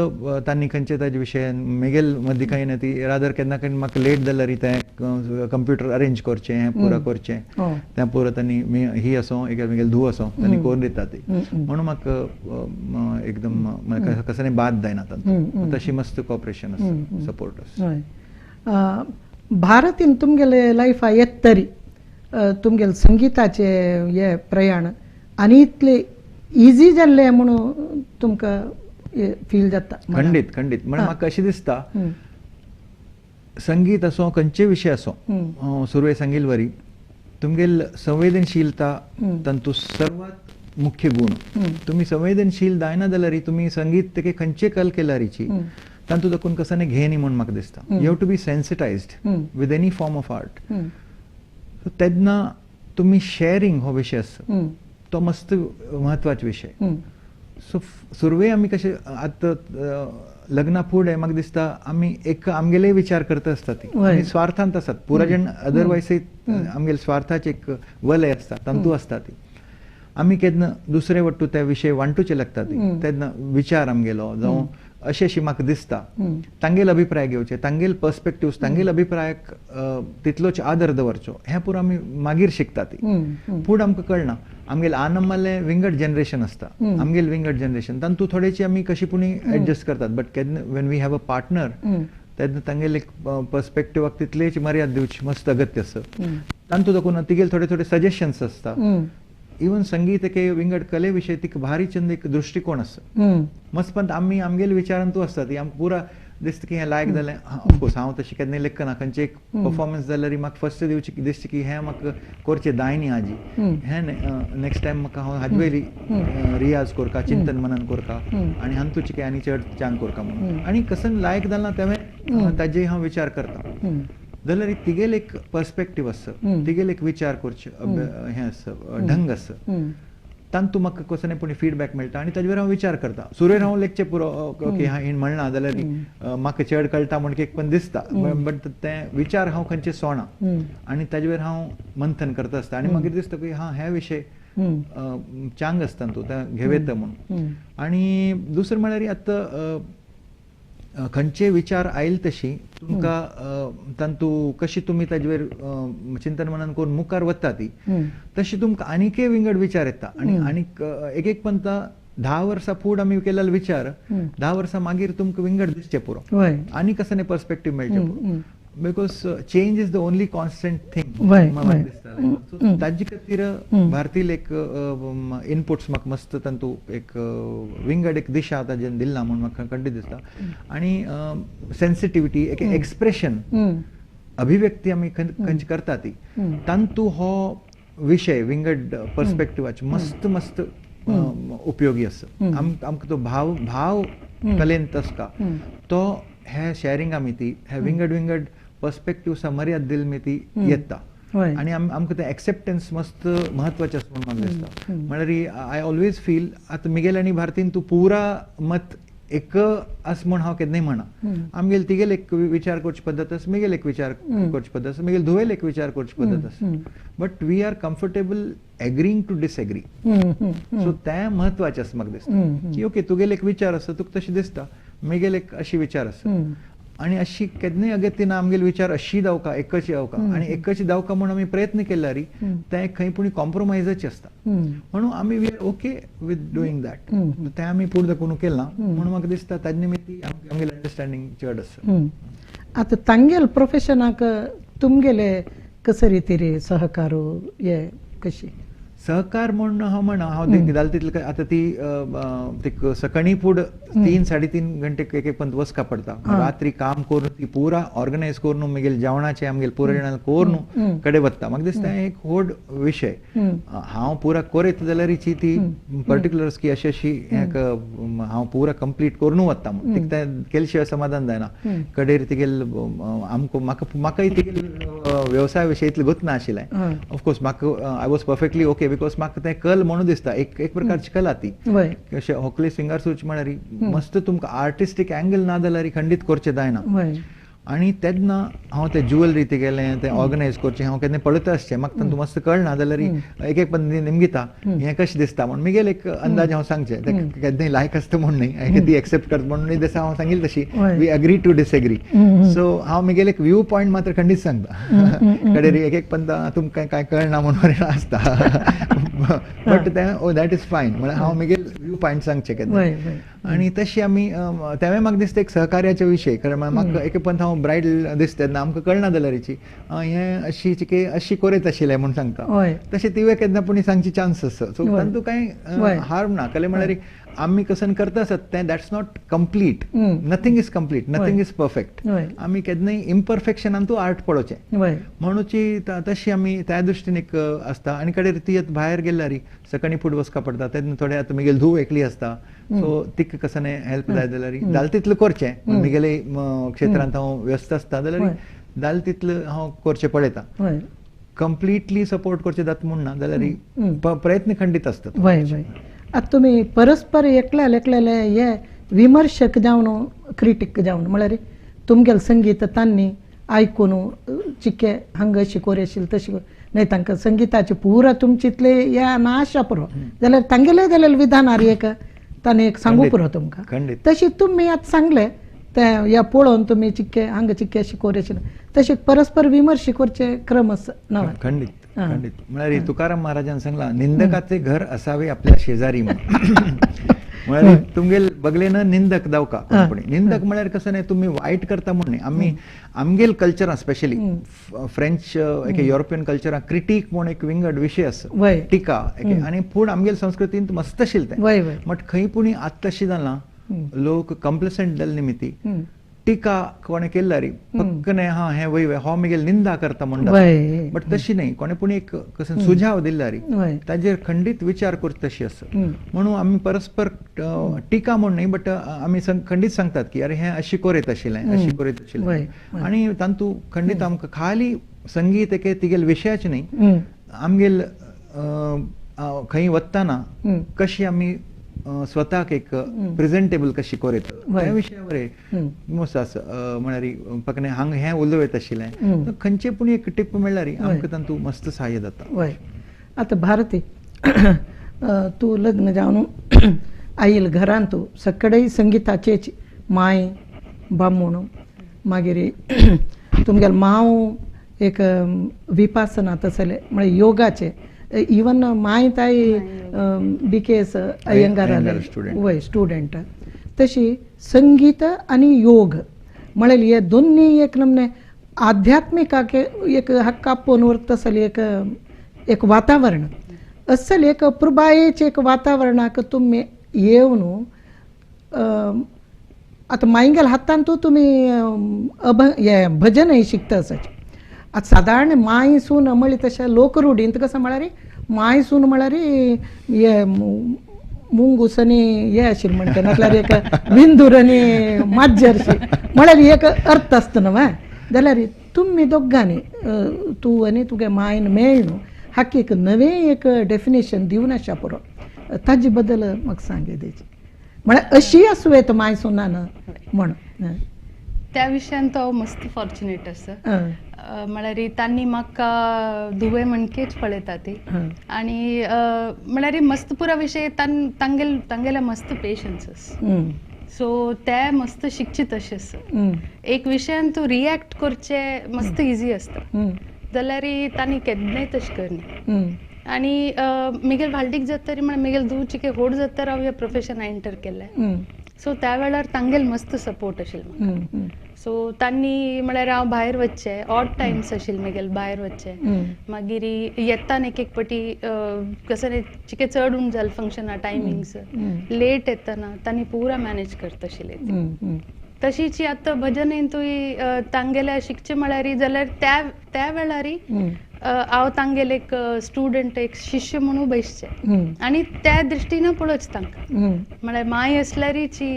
तांणी खंयचे ताजे विशयान मेगेल मदीं कांय ना ती रादर केन्ना केन्ना म्हाका लेट जाल्यार तें कंप्युटर अरेंज करचें, हें पुरो करचें, तें पुरो तांणी ही आसूं एक मेगेल धूव आसूं तांणी करून दिता ती, म्हणून म्हाका एकदम कसलें बाद जायना तांतूं, तशी मस्त कॉपरेशन आसा, सपोर्ट आसा. भारतीन तुमगेले लायफा येत तरी तुमगेले संगीताचे हे प्रयाण आनी इतले इजी जाल्ले म्हणून तुमकां फील जाता? खंडीत खंडीत. म्हळ्यार म्हाका अशें दिसता संगीत आसूं खंयचे विशय आसूं, सुरवे सांगिल्ले वरी तुमगेल संवेदनशीलता तांतूं सर्वात मुख्य गुण. तुमी संवेदनशील जायना जाल्यार तुमी संगीत तेके खंयचे कल केल्यारीची तांतूं देखून कसो घेनी म्हूण म्हाका दिसता. You have to be sensitized with any form of art. So तेन्ना तुमी शॅरिंग हो विशय आसा तो मस्त म्हत्वाचो विशय. सो सुरवे आमी कशें आतां लग्ना फुडें म्हाका दिसता आमी एक आमगेले विचार करता आसता ती आमी स्वार्थांत आसात पुरा जण, अदरवायज आमगेले स्वार्थाचे एक वलय आसता तांतू आसता ती. आमी केन्ना दुसरे वट्टू त्या विशय वांटूचे लागता ती तेन्ना विचार आमगेलो जावं अशें अशें म्हाका दिसता तांगेल अभिप्राय घेवचे, तांगेल पर्सपेक्टिव्स, तांगेल अभिप्रायाक तितलोच आदर दवरचो, हें पुरो आमी मागीर शिकता ती. पूण आमकां कळना आमगेल आनम्मालें विंगड जनरेशन आसता, आमगेल विंगड जनरेशन तांतूं थोडेची आमी कशी पुणी एडजस्ट करतात, बट केन्ना when we have a partner तेन्ना तांगेल एक पर्सपेक्टिवाक तितलेच मर्याद दिवची मस्त अगत्य आसा. तांतूं देखून तिगेल थोडे थोडे सजेशन्स आसता. इवन संगीत एके विंगड कले विशय तिका भारी चंद एक दृश्टिकोण आसा मस्त, पण आमी आमगेले विचारान तूं आसता ती आमकां पुरा दिसता की हें लायक जालें. ऑफकोर्स हांव तशें केन्ना लेखना, खंयचे एक परफॉर्मन्स जाल्यार म्हाका फर्स्ट दिवची दिसता की हें म्हाका करचें दायनी हाजी, हें नेक्स्ट टायम म्हाका हांव हाजे वयली रियाज करता, चिंतन मनन करता आनी हांतूचे काय आनी चड चांग करता म्हणून, आनी कसन लायक जालां तें ताजे हांव विचार करता. जाल्यार तिगेल एक पर्सपेक्टीव आसा, तिगेल एक विचार करचें हें आसा, ढंग आसा, तांतूं म्हाका कसो पूण फिडबॅक मेळटा आनी ताजेर हांव विचार करता. सुरवेर हांव लेखचें पुरो ओके हांवें हें म्हणलां जाल्यार म्हाका चड कळटा म्हण एक पण दिसता, बट तें विचार हांव खंयचे सोणा आनी ताजेर हांव मंथन करता आसता आनी मागीर दिसता की हां हे विशय चांग आसता तूं तें घेवयता म्हणून. आनी दुसरें म्हळ्यार आतां खंयचे विचार आयल तशी तुमकां तांतूं कशी तुमी ताजेर चिंतन मनन करून मुखार वता ती तशी तुमकां आनीकय विंगड विचार येता. आनी आनीक एक एक पंत 10 वर्सां फुडें आमी केलेलो विचार 10 वर्सां मागीर तुमकां विंगड दिसचें पुरो, आनी कसो पर्सपेक्टीव मेळचें पुरो, because change is the only constant thing म्हाका दिसता. ताजे खातीर भारतीय एक इनपुट्स म्हाका मस्त तांतूं एक विंगड एक दिशा ताजेन दिला म्हूण म्हाका खंडीत दिसता. आनी सेन्सिटिविटी एक एक्सप्रेशन अभिव्यक्ती आमी खंयची करता ती तांतूं हो विशय विंगड पर्सपेक्टिवाचे मस्त मस्त उपयोगी आसा. आमकां तो भाव भाव कलेन तसका तो हे शॅरिंग आमी ती हे विंगड विंगड पर्सपेक्टिव्सा मर्याद दिल मी ती येता आनी आमकां तें एक्सेप्टन्स मस्त म्हत्वाचें आसा म्हूण म्हाका दिसता. म्हळ्यार I always feel आतां मिगेल आनी भारतीन तूं पुरा मत एक आसा म्हूण हांव केन्नाय म्हणा, आमगेल तिगेल एक विचार करची पद्दत आसा, मिगेल एक विचार करची पद्दत आसा, मिगेल धुवेल एक विचार करची पद्दत आसा, but we are comfortable agreeing to disagree. So तें म्हत्वाचें आसा म्हाका दिसता की ओके तुगेल एक विचार आसा तुका तशें दिसता, मिगेल एक अशी विचार आसा, आनी अशी केन्नाय अगत्य आमगेले विचार अशी जावका एकच जावका आनी एकच जावका म्हूण आमी प्रयत्न केल्यार तें खंय पूण कॉम्प्रोमायजाचे आसता. म्हणून आमी we are okay with doing that. तें आमी पूर्ण करून केलां म्हणून म्हाका दिसता ताजे निमित्ती आमगेलें अंडरस्टँडींग चड आसा. आतां तांगेले प्रोफेशनाक तुमगेले कशे रितीर सहकार हे कशी? सहकार म्हूण हांव म्हणा हांव जालें तितलें आतां ती सकाळीं फूड 3-3.5 घंटे एक एक पंत वचका पडटा. रात्री काम करून ती पुरा ऑर्गनायज करून मागीर जेवणाचें आमगेले पुरा जाणां करून कडेन वता. म्हाका दिसता एक व्हड विशय. हांव पुरा कोरेत जाल्यार ती पर्टिक्युलर्स की अशी अशी हांव पुरा कंप्लीट करून वता म्हूण तिका तें केले शिवाय समाधान जायना. कडेर तिगेल आमकां म्हाकाय तिगेल वेवसाय विशय इतलें गोत नाशिल्लें. ऑफकोर्स म्हाका I was perfectly okay because म्हाका तें कल म्हणून दिसता एक एक प्रकारची कला ती. अशें होकले सिंगार सूच म्हळ्यार मस्त तुमकां आर्टिस्टीक एंगल ना जाल्यार खंडीत करचें जायना. आनी तेन्ना हांव ते ज्युवेलरी तिगेलें तें ऑर्गनायज करचें हांव केन्ना पळयता आसचें म्हाका तांतूं मस्त कळना जाल्यार एक एक पद्दतीन निमगिता हें कशें दिसता म्हूण मिगेल एक अंदाज हांव सांगचें तें केन्नाय लायक आसता म्हूण न्ही ती एक्सेप्ट करता म्हूण न्ही जशें हांव सांगिल्लें तशी we agree to disagree. So हांव मिगेल एक व्यू पॉयंट मात्र खंडीत सांगता. कडेन एक एक पंदा तुमकां कांय कळना म्हणून आसता बट तें that is fine म्हळ्यार हांव मिगेल व्यू पॉयंट सांगचें केन्ना. आनी तशी आमी तेंवें म्हाका दिसता एक सहकार्याचे विशय. कारण म्हाका एक पंथ हांव ब्रायडल दिसता तेन्ना आमकां कळना जाल्यार हें अशी चिके अशी कोरेत आशिल्लें म्हूण सांगता. तशें तिवें केन्ना पूण सांगची चान्स आसा. सो तातूंत कांय हार्म ना. कले म्हळ्यार आमी कसन करता आसत तें that's not complete. Nothing is complete, nothing is perfect. आमी केन्नाय इम्परफेक्शनान तूं आर्ट पळोवचें म्हणूची तशी आमी त्या दृश्टीन एक आसता. आनी कडेन ती भायर गेल्यार सकाळीं फूड वचका पडटा तेन्ना थोडे आतां मिगेल धूव एकली आसता सो तिका कसो हेल्प जाय जाल्यार जालें तितलें करचें. मिगेले क्षेत्रांत हांव व्यस्त आसता जाल्यार जालें तितलें हांव करचें पळयता. कंप्लिटली सपोर्ट करचें जाता म्हूण ना जाल्यार प्रयत्न खंडीत आसता. आतां तुमी परस्पर एकल्या एकल्याले हे विमर्शक जावन क्रिटीक जावन म्हळ्यार तुमगेलें संगीत तांणी आयकून चिके हांगा अशी कोर आशिल्ली तशी न्हय तांकां संगिताचे पुरा तुमचे इतले हे ना आशा पुरो जाल्यार तांगेले जाल्यार विधानार एक ताणें एक सांगू पुरो तुमकां. तशी तुमी आतां सांगलें तें ह्या पळोवन तुमी चिक्के हांगा चिक्के अशी कोर आशिल्ले तशें परस्पर विमर्श करचे क्रम आसा ना. खंडीत खंडीत. म्हळ्यार तुकाराम महाराजान सांगला निंदकाचे घर असावे आपल्या शेजारी म्हळ्यार तुमगेल बगलेन निंदक जावका. निंदक म्हळ्यार कसं न्ही तुमी वायट करता म्हूण न्ही. आमी आमगेल कल्चरां स्पेशली फ्रेंच एक युरोपियन कल्चरां क्रिटीक म्हूण एक विंगड विशय आसा टिका आनी पूण आमगेल संस्कृतींत मस्त आशिल्लें तें. बट खंय पूण आतां तशें जालां लोक कंप्लेसंट जाल्ले निमित्ती टिका कोणें केल्यार पक्क न्ही हा हें वय हो मिगेल निंदा करता म्हणटा बट तशी न्ही. कोणें पूण एक कसं सुझाव दिल्यार ताजेर खंडीत विचार करता तशी आसा. म्हणून आमी परस्पर टिका म्हूण न्ही बट आमी खंडीत सांगतात की अरे हें अशी कोरेत आशिल्लें अशी कोरेत आशिल्लें. आनी तातूंत खंडीत आमकां खाली संगीत एके तिगेल विशयाचें न्ही आमगेल खंय वतना कशी आमी स्वताक एक प्रेझेंटेबल कशी कोरेत त्या विशयावर मस्त आसा. म्हळ्यार पकने हांगा हें उलोवयत आशिल्लें खंयचे पूण एक टिप मेळ्ळ्यार आमकां तातूंत मस्त सहाय्य जाता. आतां भारती तूं लग्न जावन आयल घरांत तूं सगळे संगिताचेच माय बामूण मागीर तुमगेलो मांव एक विपासना तसले म्हळ्यार योगाचे इवन my ताई बी के एस अय्यंगार वय स्टुडंट तशी संगीत आनी योग म्हळ्यार हे दोन्ही एक नमने आध्यात्मिकाक एक हक्क आपोवन व्हरता तसलें एक एक वातावरण असल एक अपुरबायेचें एक वातावरणाक तुमी येवन आतां मायंगेल हातान तूं तुमी अभ हे भजनय शिकता आसाचे. आतां सादारण माय सून म्हणली तशें लोकरुढींत कसं म्हळ्यार माय सून म्हळ्यार हे मुंगूस आनी हे आशिल्लें म्हणटा नासल्यार एक विंदूर आनी माज्जरशी म्हळ्यार एक अर्थ आसता न्हू जाल्यार तुमी दोगांनी तूं आनी तुगे मायन मेळ्ळ न्हू हाका एक नवें एक डेफिनेशन दिवन आशा पुरो ताजे बद्दल म्हाका सांग तेजी म्हळ्यार अशी आसूं येता माय सुनान म्हण. त्या विशयान तो मस्त फॉर्च्युनेट आसा. म्हळ्यार तांणी म्हाका धुवे म्हणकेच पळयता ती आनी म्हळ्यार मस्त पुरा विशय तांगेले मस्त पेशन्स. सो ते मस्त शिकचे तशें आसा. एक विशयान तूं रिएक्ट करचें मस्त इजी आसता जाल्यार तांणी केन्नाय तशें करना. आनी मिगेल व्हाळडीक जातरी म्हळ्यार मिगेल धूव चिके व्हड जातर हांव ह्या प्रोफेशना एंटर केलें. सो त्या वेळार तांगेल मस्त सपोर्ट आशिल्लो म्हाका. सो तांणी म्हळ्यार हांव भायर वचचें, ऑड टायम्स आशिल्ले मिगेल भायर वचचें, मागीर येतान एक एक पटी कसं चिके चड उण जालें फंक्शना टायमिंग्स लेट येतना तांणी पुरा मॅनेज करता आशिल्लें. तशीच आतां भजन तुवें तांगेल्या शिकचें म्हळ्यार जाल्यार त्या त्या वेळार हांव तांगेले एक स्टुडंट एक शिष्य म्हणून बैसचें आनी त्या दृश्टीन पळोवचें तांकां. म्हळ्यार माय आसल्यारीची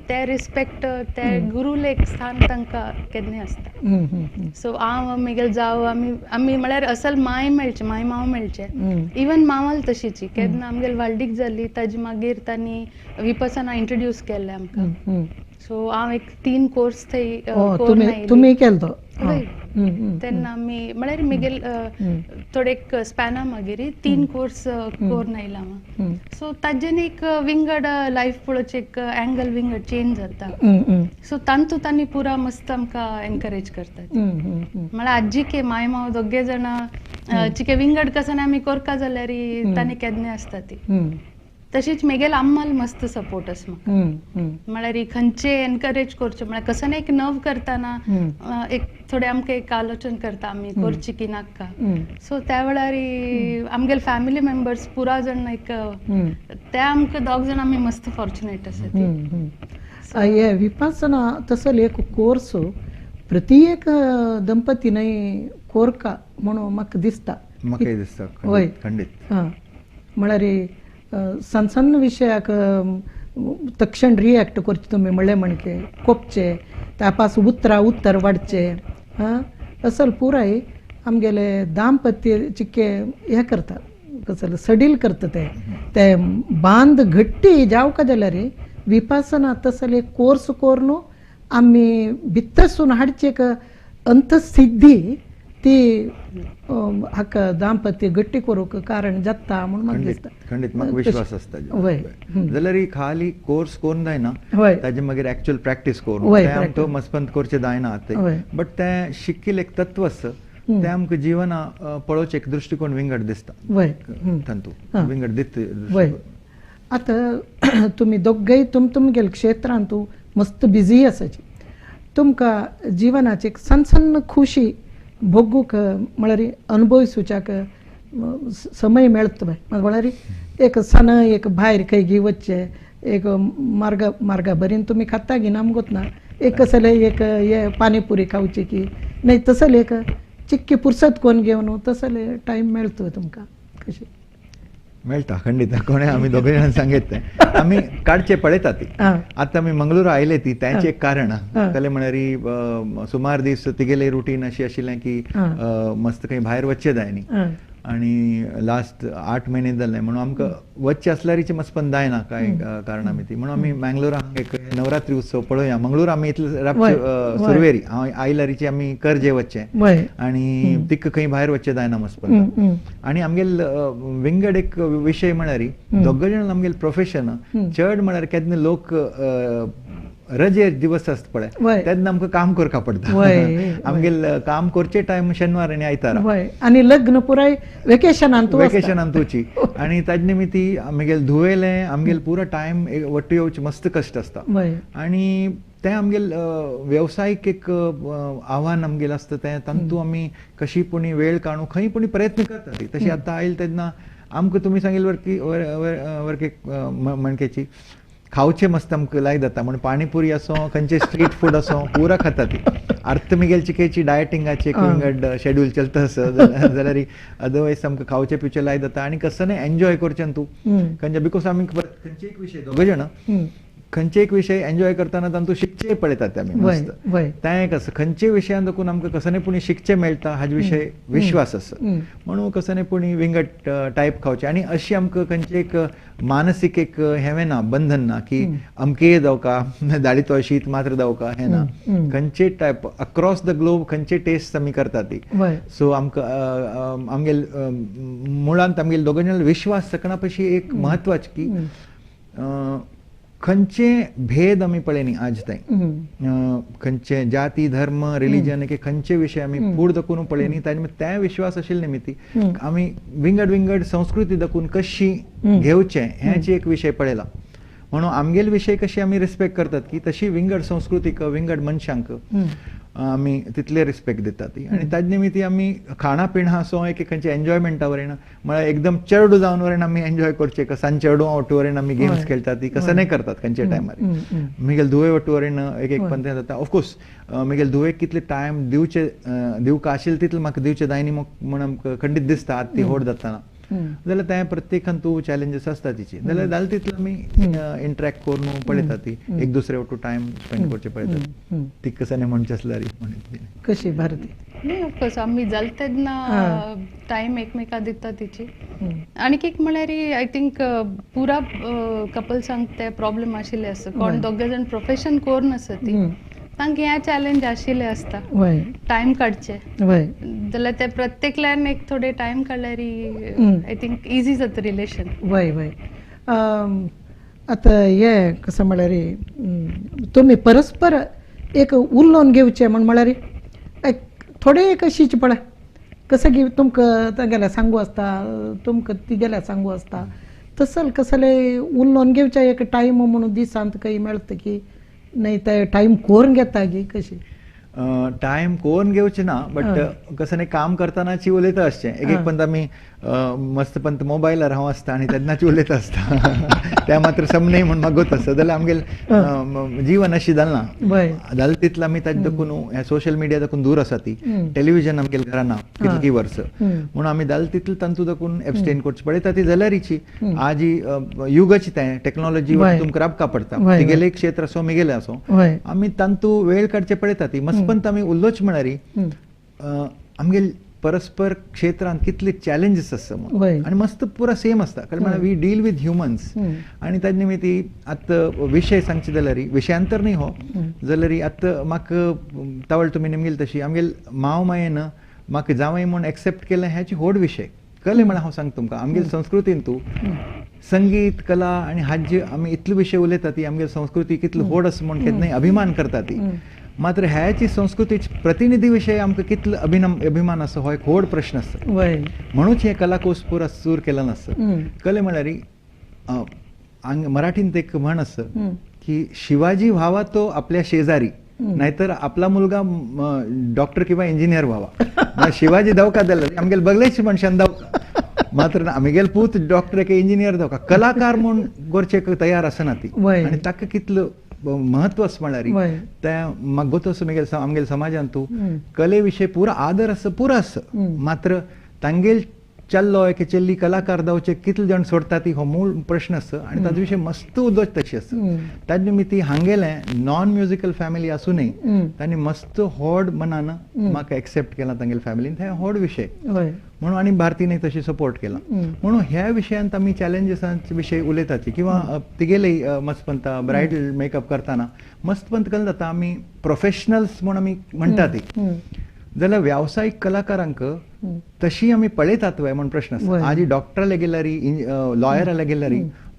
ते रिस्पेक्ट ते गुरूले एक स्थान तांकां केन्नाय आसता. सो हांव मागीर जावं आमी आमी म्हळ्यार असल माय मेळचें, माय माव मेळचें, इवन मावाल तशीची केन्ना आमगेर व्हाळडीक जाली ताजे मागीर तांणी विपसना इंट्रोड्यूस केल्लें आमकां. सो हांव एक 3 कोर्स थंय तुमी केलो तेन्ना आमी म्हळ्यार मिगेल थोडे एक स्पॅना मागीर 3 कोर्स करून आयला हांव. सो ताजेन एक विंगड लायफ पळोवचें एक एंगल विंगड चेंज जाता. सो तांतू तांणी पुरा मस्त आमकां एनकरेज करतात. म्हळ्यार आजी माय माव दोगे जाणां चिके विंगड कसं आमी कोरका जाल्यार तांणी केन्ना आसता ती. तशीच मेगेल अम्माल मस्त सपोर्ट आसा म्हाका. म्हळ्यार खंयचे एनकरेज करचें म्हळ्यार कसं ना एक नव करतना एक थोडे आमकां एक आलोचन करता आमी करची की नाका. सो त्या वेळार आमगेले फॅमिली मेंबर्स पुरा जाण एक त्या आमकां दोग जाण आमी मस्त फॉर्च्युनेट आसा. हे विपासना तसले एक कोर्स प्रत्येक दंपतीन कोरका म्हणून म्हाका दिसता. म्हाकाय दिसता खंडीत. हां म्हळ्यार सण सण विशयाक तक्षण रिएक्ट करचे तुमी म्हणलें म्हणके कोपचे त्या पास उतरा उत्तर वाडचे हां असल पुराय आमगेले दाम्पत्य चिक्के हें करता कसले सडील करता ते ते बांद घट्टी जावका जाल्यार विपासना तसले कोर्स करून आमी भितरसून हाडचे एक अंतसिद्धी ती हाका दाम्पत्य गट्टी करूंक कारण जाता म्हणून म्हाका दिसता. खंडीत म्हाका विश्वास आसता. जाल्यार खाली कोर्स करून जायना ताजे मागीर एक्चुअल प्रॅक्टीस करून तें आमकां मस्पंत करचें जायना आतां, बट तें शिकिल्लें एक तत्व आसा तें आमकां जिवना पळोवचें एक दृश्टिकोण विंगड दिसता तातूंत विंगड दिसता. आतां तुमी दोगय तुमगेले क्षेत्रांत मस्त बिजी आसाची, तुमकां जिवनाची एक सण सण खुशी भोगूंक म्हळ्यार अनुभवसूच्याक समय मेळटा म्हळ्यार एक सण एक भायर खंय गी वचचें एक मार्गा मार्गा बरीन तुमी खाता गी ना आमकां ना एक कसलें एक हे पानीपुरी खावची की न्हय तसलें एक चिक्की पुरसत कोन्न घेवन तसलें टायम मेळटा तुमकां कशें मेळटा. खंडीत कोणें आमी दोगूय जाणां सांगत तें आमी काडचें पळयता ती. आतां आमी मंगळुरा आयले ती तेंचें एक कारण कलें म्हळ्यार सुमार दीस तिगेलें रुटीन अशें आशिल्लें की मस्त खंय भायर वचचें जाय न्ही आनी लास्ट 8 म्हयने जाले म्हणून आमकां वचचें आसल्यारीचें मस्पन जायना कांय कारणां ती म्हणून आमी मँगलोरा हांगा एक नवरात्री उत्सव पळोवया. मंगळूर आमी इतले रातचे सुरवेरी हांव आयल्यारीचे आमी करजे वचचें आनी तिका खंय भायर वचचें जायना मस्पन. आनी आमगेल विंगड एक विशय म्हळ्यार दोग जाण आमगेल प्रोफेशन चड म्हळ्यार केन्ना लोक रजे दिवस आसता पळय तेन्ना आमकां काम करपा पडटा. आमगेल काम करचे टायम शेनवार आनी आयतारा आनी लग्न पुराय वेकेशनान वेकेशनान तुची आनी ताजे निमित्ती आमगेल धुवेलें आमगेल पुरो टायम वट्टू येवचें मस्त कश्ट आसता. आनी तें आमगेल वेवसायीक एक आव्हान आमगेल आसता तें तातूंत आमी कशी पुणी वेळ काडून खंय पुणी प्रयत्न करता ती. तशी आतां आयल तेन्ना आमकां तुमी सांगिल्ले वरकी वरके म्हणकेची खावचें मस्त आमकां लायक जाता म्हण पाणीपुरी आसूं खंयचे स्ट्रीट फूड आसूं पुरा खाता ती. अर्थ मिगेल चिकेची डायटिंगाची एक विंगड शेड्यूल चलता आसा जाल्यार अदरवायज आमकां खावचें पिवचें लायक जाता आनी कसं न्ही एन्जॉय करचें तूं खंयचे because आमी खंयचे एक विशय दोग जाणां खंयचे एक विशय एन्जॉय करतना तांतूं शिकचें पळयतात ते आमी मस्त तें एक आसा खंयचे विशयान देखून आमकां कसं न्ही पुणी शिकचें मेळटा हाजे विशय विश्वास आसा म्हणून कसं न्ही पुणी विंगड टायप खावचें. आनी अशी आमकां खंयचे एक मानसीक एक हें ना बंधन ना की अमके जावका दाळीतो शीत मात्र जावका हें ना, खंयचे टायप अक्रॉस the globe खंयचे टेस्ट आमी करता ती. सो आमकां आमगेल मुळांत आमगेल दोगां जाणां विश्वास सकणा पशी एक म्हत्वाचें की खंयचे भेद आमी पळयनी आज तांय, खंयचे जाती धर्म रिलिजन की खंयचे विशय आमी फूड दकून पळयनी. ताजे ते विश्वास आशिल्ले निमित्ती आमी विंगड विंगड संस्कृती दकून कशी घेवचे हेची एक विशय पळयला. म्हणून आमगेल विशय कशी आमी रिस्पेक्ट करतात की तशी विंगड संस्कृतीक विंगड मनशांक आमी तितले रिस्पेक्ट दितात. आनी ताजे निमित्ती आमी खाणा पिणा असो एक खंयचे एन्जॉयमेंटा वरेन म्हळ्यार एकदम चेडू जावन वरेन आमी एन्जॉय करचे, सांज चेडू वट्टू वरेन आमी गेम्स खेळटात ती कसं नाही करतात खंयच्या टायमार. मिगेल धुवे वट्टू वरेन एक एक पंत जाता. ऑफकोर्स मिगेल धुवेक कितले टायम दिवचे दिवका आशिल्ले तितले म्हाका दिवचे जायनी म्हण आमकां खंडीत दिसता आतां ती व्हड जातना. जाल्यार तें प्रत्येकान तूं चॅलेंजीस आसता तिची, जाल्यार जालें तितलें आमी इंटरेक्ट करून पळयता ती एक दुसरे वटू टायम स्पेंड करचे पळयतात ती कसं नाही म्हणचे आसल्यार. कशी भारती? न्ही ऑफकोर्स आमी जालें तेन्ना टायम एकमेका दिता तिची. आनीक एक म्हळ्यार I think पुरा कपल्सांक ते प्रॉब्लम आशिल्ले आसता, कोण दोगे जाण प्रोफेशन करून आसा ती तांकां हें चॅलेंज आशिल्लें आसता टायम काडचे, जाल्यार ते प्रत्येकल्यान एक थोडे टायम काडल्यार I think easy जाता रिलेशन. वय वय आतां हें कसं म्हळ्यार तुमी परस्पर एक उलोवन घेवचें म्हण म्हळ्यार एक थोडे एक अशीच पळय कसं की तुमकां तागेल्या सांगू आसता तुमकां तिगेल्या सांगू आसता तसल कसले उलोवन घेवचें एक टायम म्हणून दिसांत खंय मेळटा की नाही ते टायम कोरून घेता की कशी? टायम कोण घेवचे ना, बट कसं नाही काम करतानाची उलयता आसचें. एक एक पंत आमी मस्त पंत मोबायलार हांव आसता आनी तेन्नाची उलयता आसता त्या मात्र समने म्हण मागत आसता. जाल्यार आमगेल जीवन अशी जालें ना, जालें तितलें आमी ताजे देखून ह्या सोशल मिडिया देखून दूर आसा ती टेलिव्हिजन आमगेल घरा ना कितकी वर्स, म्हणून आमी जालें तितलें तांतू देखून एबस्टेन करचें पळयता ती जाल्यारीची आजी युगाची तें टेक्नॉलॉजी तुमकां राबका पडटा, तिगेलें क्षेत्र आसो मिगेलें आसो आमी तांतू वेळ काडचे पळयता ती मस्त. पण आमी उल्लोच म्हळ्यार आमगेल परस्पर क्षेत्रांत कितले चॅलेंजीस आसता म्हणून आनी मस्त पुरा सेम आसता, कारण म्हळ्यार we deal with humans. आनी ताजे निमित्ती आतां विशय सांगचे जाल्यार विशयांतर न्ही हो जाल्यार आतां म्हाका तावळ तुमी निमगेल तशी आमगेल माव मायेन म्हाका जावंय म्हूण एक्सेप्ट केलें हेची व्हड विशय कले म्हळ्यार हांव सांगता तुमकां आमगेल संस्कृतीन तूं संगीत कला आनी हाजी आमी इतले विशय उलयता ती आमगेल संस्कृती कितली व्हड आसा म्हूण केन्नाय अभिमान करता ती, मात्र ह्याची संस्कृतीची प्रतिनिधी विशय आमकां कितलो अभिमान आसा हो एक व्हड प्रश्न आसा. म्हणूच हे कलाकोश पुरा सूर केला नासता. कले म्हळ्यार मराठींत एक म्हण आसा की शिवाजी व्हावा तो आपल्या शेजारी, नाहीतर आपला मुलगा डॉक्टर किंवा इंजिनियर व्हावा. शिवाजी दवका जाल्यार आमगेल बगलेच मनशान दवका, मात्र आमगेल पूत डॉक्टर किंवा इंजिनियर दवका, कलाकार म्हूण करचे तयार आसना ती. आनी ताका कितलो महत्व आसा म्हळ्यार त्या म्हाका असो मिगेल आमगेल समाजान तूं कले विशय पुरा आदर आसा पुरा आसा, मात्र तांगेल चल्लो एक चेल्ली कलाकार जावचे कितले जाण सोडटा ती हो मूळ प्रश्न आसा आनी ताजे विशय मस्त उदोच तशी आसा. ताजे निमित्ती हांगेलें नॉन म्युजिकल फॅमिली आसूनय तांणी मस्त व्हड मनान म्हाका एक्सेप्ट केला तांगेले फॅमिलीन, हे व्हड विशय म्हणून आनी भारतीने तशी सपोर्ट केला. म्हणून ह्या विशयांत आमी चॅलेंजीसांचे विशय उलयतात किंवा तिगेले मस्तपंत ब्रायडल मेकअप करतना मस्तपंत कल जाता आमी प्रोफेशनल्स म्हूण आमी म्हणटा ती, जाल्यार व्यावसायीक कलाकारांक तशी आमी पळयतात वय म्हूण प्रश्न आसा. आजी डॉक्टराले गेल्यार लॉयराले गेल्यार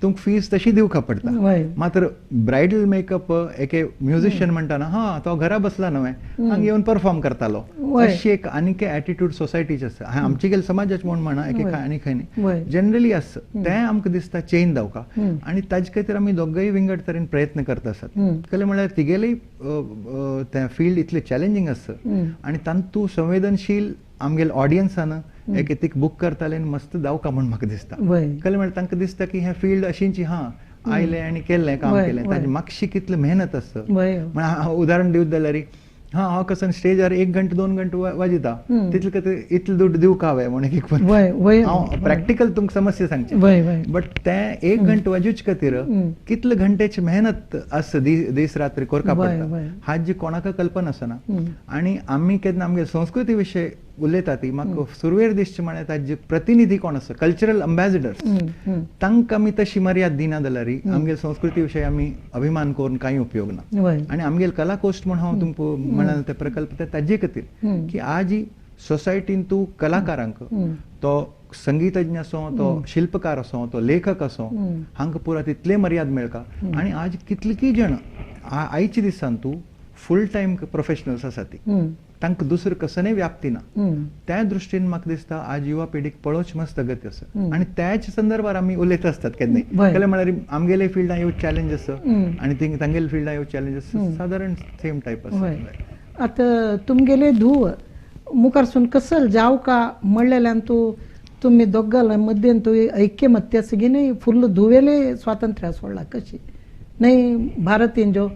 तुमकां फीज तशी दिवका पडटा, मात्र ब्रायडल मेकअप एके म्युझिशियन म्हणटाना हा तो घरा बसला न्हय हांगा येवन परफॉर्म करतालो, अशी एक आनीक एटिट्यूड सोसायटीचे आसा. आमचे गेले समाजाचे म्हूण म्हणा एक आनी खंय न्ही जनरली आसा तें आमकां दिसता चेंज जावका आनी ताजे खातीर आमी दोगूय विंगड तरेन प्रयत्न करता आसात. कले म्हळ्यार तिगेलेय तें फिल्ड इतलें चॅलेंजींग आसा आनी तांतू संवेदनशील आमगेले ऑडियन्सान एक तीक बूक करताले आनी मस्त जावका म्हूण म्हाका दिसता. कले म्हळ्यार तांकां दिसता की हें फिल्ड अशींची हा आयलें आनी केल्लें काम केलें, ताजे मातशी कितली मेहनत आसता. म्हळ्यार उदाहरण दिवत जाल्यार हा हांव कसं स्टेजार 1 घंटे 2 घंटे वाजयता तितले खातीर इतले दुड्ड दिवका हांवें म्हूण एक हांव प्रॅक्टिकल तुमकां समस्या सांगची, बट तें 1 घंटे वाजोवचे खातीर कितले घंटेची मेहनत आसता दीस रात्री करका पडटा हाजी कोणाक कल्पना आसना. आनी आमी केन्ना आमगे संस्कृती विशय उलयता ती म्हाका सुरवेर दिसचें म्हळ्यार ताजे प्रतिनिधी कोण आसा कल्चरल अम्बॅसिडर्स तांकां आमी तशी मर्याद दिना जाल्यार आमगे संस्कृती विशय आमी अभिमान करून कांय उपयोग ना. आनी आमगेल कलाकोष्ठ म्हूण हांव तुमकां म्हणाल ते प्रकल्प ते ताजे खातीर की आज सोसायटीन तूं कलाकारांक तो संगीतज्ञ असो, तो शिल्पकार असो, तो लेखक असो, हांकां पुरा तितले मर्याद मेळका. आनी आज कितलीं जण आयच्या दिसान तूं फूल टायम प्रोफेशनल्स आसा ती तांकां दुसरें कसनय व्याप्ती ना. त्या दृश्टीन म्हाका दिसता आज युवा पिढीक पळोवच मस्त गती आसा आनी त्याच संदर्भार आमी उलयत आसतात केन्नाय. केन्ना म्हळ्यार आमगेले फिल्डान ह्यो चॅलेंज आसा आनी तांगेले फिल्डान ह्यो चॅलेंज आसा, सादारण सेम टायप आसा. आतां तुमगेले धूव मुखारसून कसल जावं का म्हणलेल्यान तूं तुमी दोगां मद्देन तूं ऐक्यमत्य आसा की न्ही, फुल्ल धुवेले स्वातंत्र्य सोडला कशी न्ही भारतीन जो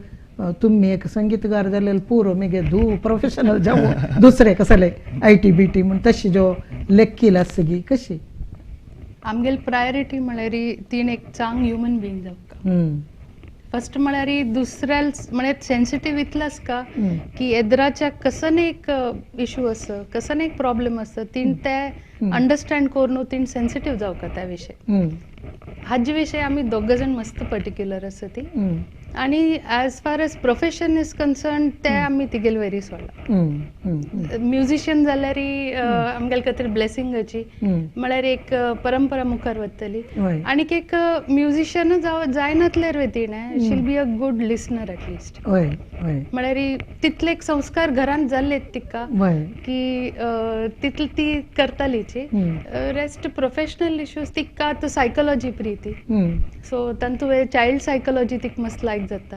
तुम्ही एक संगीतकार जालेले पुरो मागीर धूव प्रोफेशनल जावं दुसरे कसले I T B T म्हण तशी जो लेखकील आसा गी कशी? आमगेली प्रायोरिटी म्हळ्यार तीन एक चांग ह्युमन बिंग जावका. फर्स्ट म्हळ्यार दुसऱ्या म्हळ्यार सेन्सिटीव इतलो आसता की एदराच्या कसन एक इशू आसा, कसन एक प्रॉब्लेम आसा, तीन ते अंडरस्टँड करून तीन सेन्सिटीव जावका त्या विशय. हाजे विशय आमी दोग जाण मस्त पर्टिक्युलर आसा ती. आनी as far as profession is concern ते आमी तिगेले वरी सोडला. म्युझिशियन जाल्यार आमगेले खातीर ब्लेसिंगाची, म्हळ्यार एक परंपरा मुखार वतली. आनीक एक म्युझिशियन जायनातल्यार तिणें she'll be a good listener at least. म्हळ्यार तितले एक संस्कार घरांत जाल्ले तिका की तितले ती करतालीची. रेस्ट प्रोफेशनल इश्यूज तिका आतां सायकोलॉजी प्री ती, सो तांतू चायल्ड सायकोलॉजी तिका मस्त लायक जाता.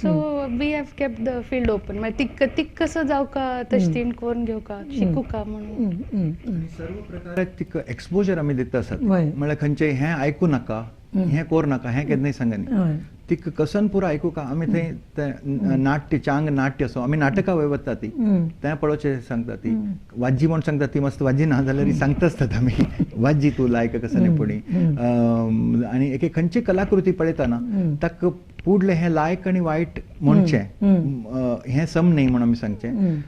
So we have kept the field open. मागीर तिक कसो जावका तशें तीण करून घेवका शिकूका म्हणून सर्व प्रकाराक तिका एक्सपोजर आमी दिता आसात. म्हळ्यार खंयचें हें आयकूं नाका, हें कोर नाका, हें केन्नाय सांगनी. तिका कसन पुरो आयकूका आमी थंय नाट्य चांग नाट्य असो आमी नाटकां वय वता ती तें पळोवचें सांगता ती वाजी म्हण सांगता ती मस्त वाजी ना जाल्यार सांगता आसतात आमी वाजी तूं लायक कसं पुणी. आनी एक खंयची कलाकृती पळयतना ताका पुडलें हें लायक आनी वायट म्हणचें हें सम न्ही म्हण आमी सांगचें.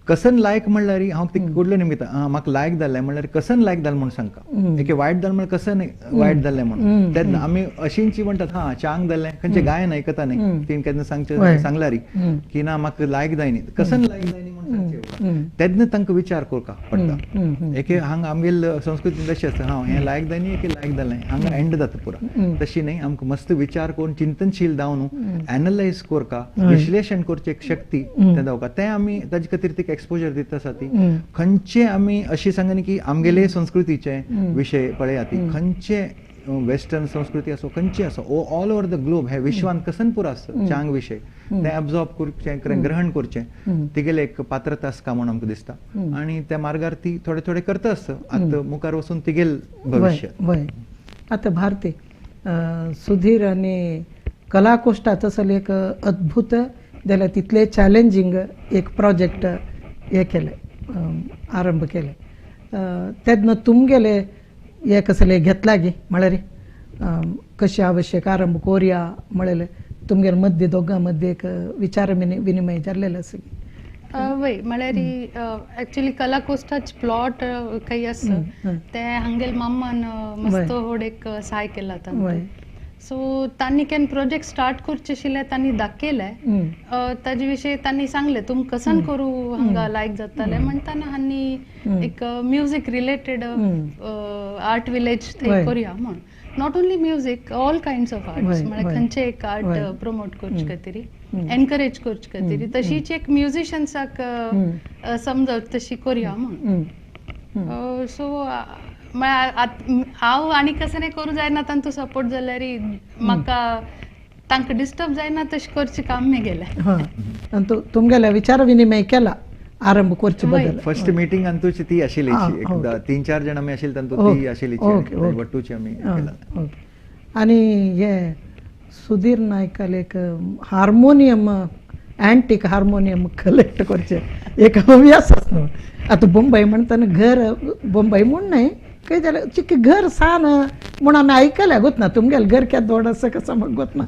कसन लायक म्हणल्यार हांव तिका कुडलें निमित्त म्हाका लायक जालें म्हणल्यार कसन लायक जालें म्हूण सांगका, एके वायट जालें म्हणल्यार कसन वायट जालें म्हणून. तेन्ना आमी अशींची म्हणटात हा चांग जालें खंयचें गायन आयकता न्ही तीन केन्ना सांगचें सांगल्यार की ना म्हाका लायक जायनी, कसन लायक जायनी म्हूण सांगचें तेन्ना तांकां विचार करपा पडटा. एके हांगा आमगेले संस्कृतीन तशें आसता, हांव हें लायक जायनी एके लायक जालें हांगा एंड जाता पुरा. तशी न्ही, आमकां मस्त विचार करून चिंतनशील जावन एनलायज करका, विश्लेशण करची एक शक्ती तें जावका. तें आमी ताजे खातीर तिका एक्सपोजर दिता आसा ती. खंयचे आमी अशी सांगनी की आमगेले संस्कृतीचे विशय पळया ती खंयचे वेस्टर्न संस्कृती असो खंयचे असो ऑल ओवर the globe हे विश्वान कसन पुरो आसता चांग विशय ते एब्जॉर्ब करचें, ग्रहण करचें तिगेले एक पात्रता आसता म्हूण आमकां दिसता. आनी त्या मार्गार ती थोडे थोडे करता आसता आतां मुखार वचून तिगेल भविश्य. आतां भारती सुधीर आनी कलाकोष्ठा तसले एक अद्भुत जाल्यार तितले चॅलेंजींग एक प्रोजेक्ट हे केलें, आरंभ केलें. तेन्ना तुमगेले हे कसले घेतला गी म्हळ्यार कशें आवश्यक आरंभ कोरया म्हळेले तुमगेले मद्दे दोगां मद्दे एक विचार विनिमय जाल्लेले आसा गी? वय म्हळ्यार एक्चुअली कलाकोष्ठाच प्लॉट खंय आसा ते हांगेले माम्मान मस्त व्हड एक सहाय केला तांकां. सो तांणी केन्ना प्रोजेक्ट स्टार्ट करचे आशिल्ले तांणी दाखयलें, ताजे विशयी तांणी सांगलें तुम कसन करूं हांगा लायक जातालें म्हणटाना हांणी एक म्युजीक रिलेटेड आर्ट विलेज थंय करुया म्हूण. Not only music, all kinds of arts, म्हळ्यार खंयचे एक आर्ट प्रमोट करचे खातीर, एनकरेज करचे खातीर, तशीच एक म्युजिशन्साक समजत तशी करुया म्हूण. सो म्हळ्यार हांव आनी कसं नाही करूं जायना तांचो सपोर्ट जाल्यार म्हाका तांकां डिस्टर्ब जायना तशें करचें काम मेगेलें. आनी तुमगेले विचार विनिमय केला आरंभ करचे बदल? फर्स्ट मिटींग अंतूची ती आशिल्ली, 3-4 जण आमी आशिल्ले तांतू ती आशिल्ली वट्टूची आमी केला. आनी हे सुधीर नायकाले एक हार्मोनियम, अँटीक हार्मोनियम कलेक्ट करचें एक हव्यास आसा न्हू. आतां बोंबय म्हणटना घर बोंबय म्हूण न्हय खंय जाल्यार चिक्की घर सान म्हूण आमी आयकल्या गोत ना, तुमगेलें घर केदो व्हड आसा कसो म्हाका गोत ना.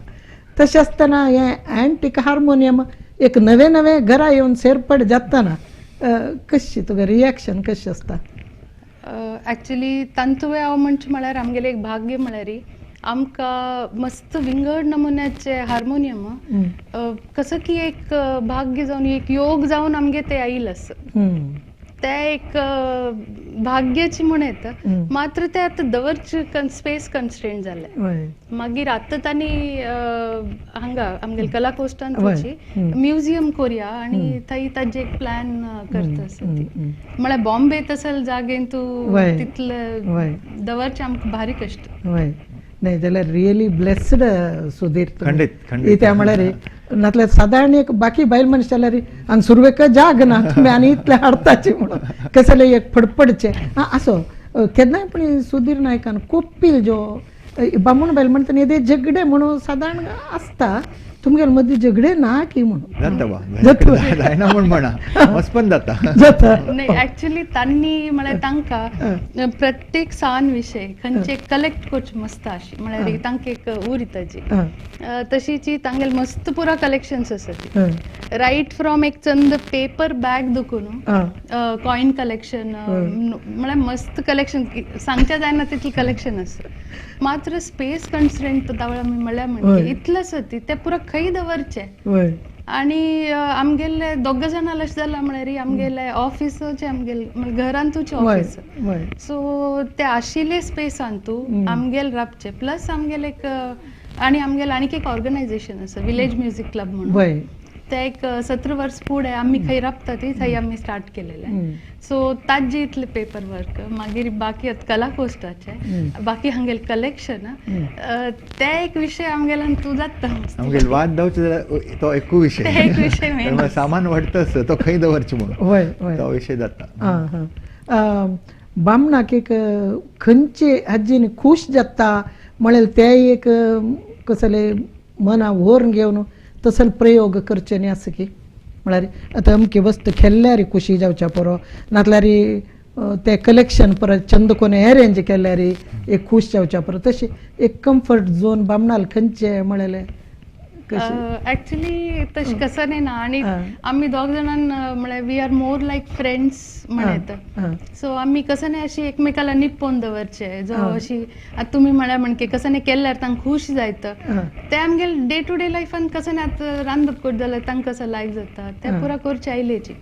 तशें आसतना हें अँटीक हार्मोनियम एक नवें नवें घरा येवन सेरपड जातना कशी तुगे रिएक्शन कशें आसता? एक्चुअली तांतूय हांव म्हणचें म्हळ्यार आमगेलें एक भाग्य म्हळ्यार आमकां मस्त विंगड नमुन्याचे हार्मोनियम कसं की एक भाग्य जावन एक योग जावन आमगे ते आयिल्लें आसा. ते एक भाग्याची म्हण येता, मात्र ते आतां दवरचे स्पेस कन्स्ट्रेंट जाले. मागीर आतां तांणी हांगा आमगेले कला कोश्टान म्युझियम कोरया आनी थंय ताजे एक प्लॅन करता आसा ती. म्हळ्यार बॉम्बे तसल जागेन तूं तितले दवरचे आमकां भारी कश्ट. नाही जाल्यार रियली ब्लेस्ड सुधीर खंडीत खंडीत. कित्याक म्हळ्यार नातल्यार सादारण एक बाकी बायल मनीस जाल्यार आनी सुरवेक जाग ना तुमी आनी इतलें हाडताची म्हणून कसले एक फडफडचें आसो केन्नाय. पूण सुधीर नायकान कोपील जो बामूण बायल म्हणटा न्ही ते झगडे म्हणून सादारण आसता, तुमगेले मदीं झगडे ना की म्हणून जाता जायना म्हूण म्हणा मस्पन जाता जाता. नाही ऍक्च्युली तांणी म्हळ्यार तांकां प्रत्येक सान विशय खंयचे कलेक्ट करचे मस्त अशी म्हळ्यार तांकां एक उरी ताजी तशीची तांगेले मस्त पुरा कलेक्शन्स आसा ती. रायट फ्रॉम एक चंद पेपर बॅग दुखून कॉइन कलेक्शन म्हळ्यार मस्त कलेक्शन सांगच्या जायना तितलें कलेक्शन आसा. मात्र स्पेस कन्स्ट्रेंट तावळ आमी म्हळ्यार म्हणजे इतलें आसा ती ते पुरा खंय दवरचे. आनी आमगेले दोग जाणां अशें जालां म्हळ्यार आमगेले ऑफिसाचे आमगेले घरांतूच ऑफिस, सो ते आशिल्ले स्पेसान तूं आमगेले राबचे प्लस आमगेले एक आनी आमगेले आनीक एक ऑर्गनायझेशन आसा विलेज म्युजीक क्लब म्हणून, ते एक 17 वर्स फुडें आमी खंय राबता ती थंय आमी स्टार्ट केलेले. सो ताजे इतले पेपर वर्क मागीर बाकी आतां कला कोश्टाचे बाकी हांगेले कलेक्शन ते एक विशय आमगेल्यान तूं जाता आमगेले वाद जावचो जाल्यार तो एकूय विशय एक विशय सामान वाडटा आसता तो खंय दवरचें म्हणून तो विशय जाता. बामणाक एक खंयचे हाजीन खूश जाता म्हळ्यार ते एक कसले मना व्हरून घेवन तसल प्रयोग करचे न्ही आसा की म्हळ्यार आतां अमकी वस्त खेळ्ळ्यार खुशी जावच्या पुरो, नातल्यार ते कलेक्शन परत चंद कोणे अरेंज केल्यार एक खूश जावच्या पुरो, तशें एक कम्फर्ट झोन बामणाल खंयचे म्हळेलें? ऍक्च्युली तशें कसं नाही ना. आनी आमी दोग जाणां म्हळ्यार we are more like friends म्हणत, सो आमी कसं नाही अशी एकमेकाला निपोवन दवरचे जो अशी आतां तुमी म्हळ्यार म्हणके कसं नाही केल्यार तांकां खूश जायत ते आमगेले डे टू डे लायफान कसं नाही आतां रांदप करता जाल्यार तांकां कसं लायक जाता ते पुरा करचे आयलेची,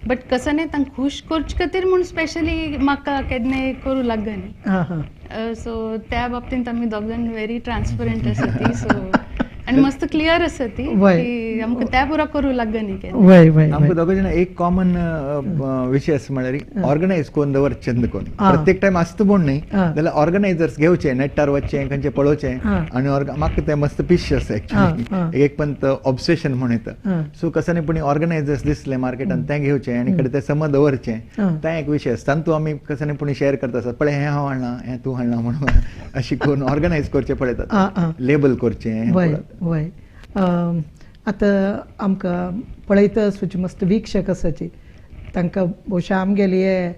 बट कसं नाही तांकां खूश करचे खातीर म्हूण स्पेशली म्हाका केन्नाय करूं लागना न्ही. सो त्या बाबतींत आमी दोग जाण व्हेरी ट्रान्सपरंट आसा ती, सो आनी मस्त क्लियर आसा ती की आमकां त्या पुरा करूं लागना न्ही. आमकां दोग जाणां एक कॉमन विशय आसा म्हळ्यार ऑर्गनायज करून दवर चंद कोण प्रत्येक टायम आसता म्हूण न्ही जाल्यार ऑर्गनायजर्स घेवचे नेटार वचचें खंयचें पळोवचें आनी म्हाका तें मस्त पिश्य आसा एक्चुअली एक पण ऑब्सेशन म्हूण येता. सो कसं न्ही पूण ऑर्गनायजर्स दिसले मार्केटान तें घेवचें आनी कडेन तें समज दवरचें तें एक विशय आसता. तातूंत आमी कसं न्ही पूण शेअर करता आसता पळय हें हांव हाडलां हें तूं हाडलां म्हणून अशी करून ऑर्गनायज करचें पळयतात लेबल करचें. वय आतां आमकां पळयता आसूची मस्त वीक्षक आसाची तांकां भोवशा आमगेली हे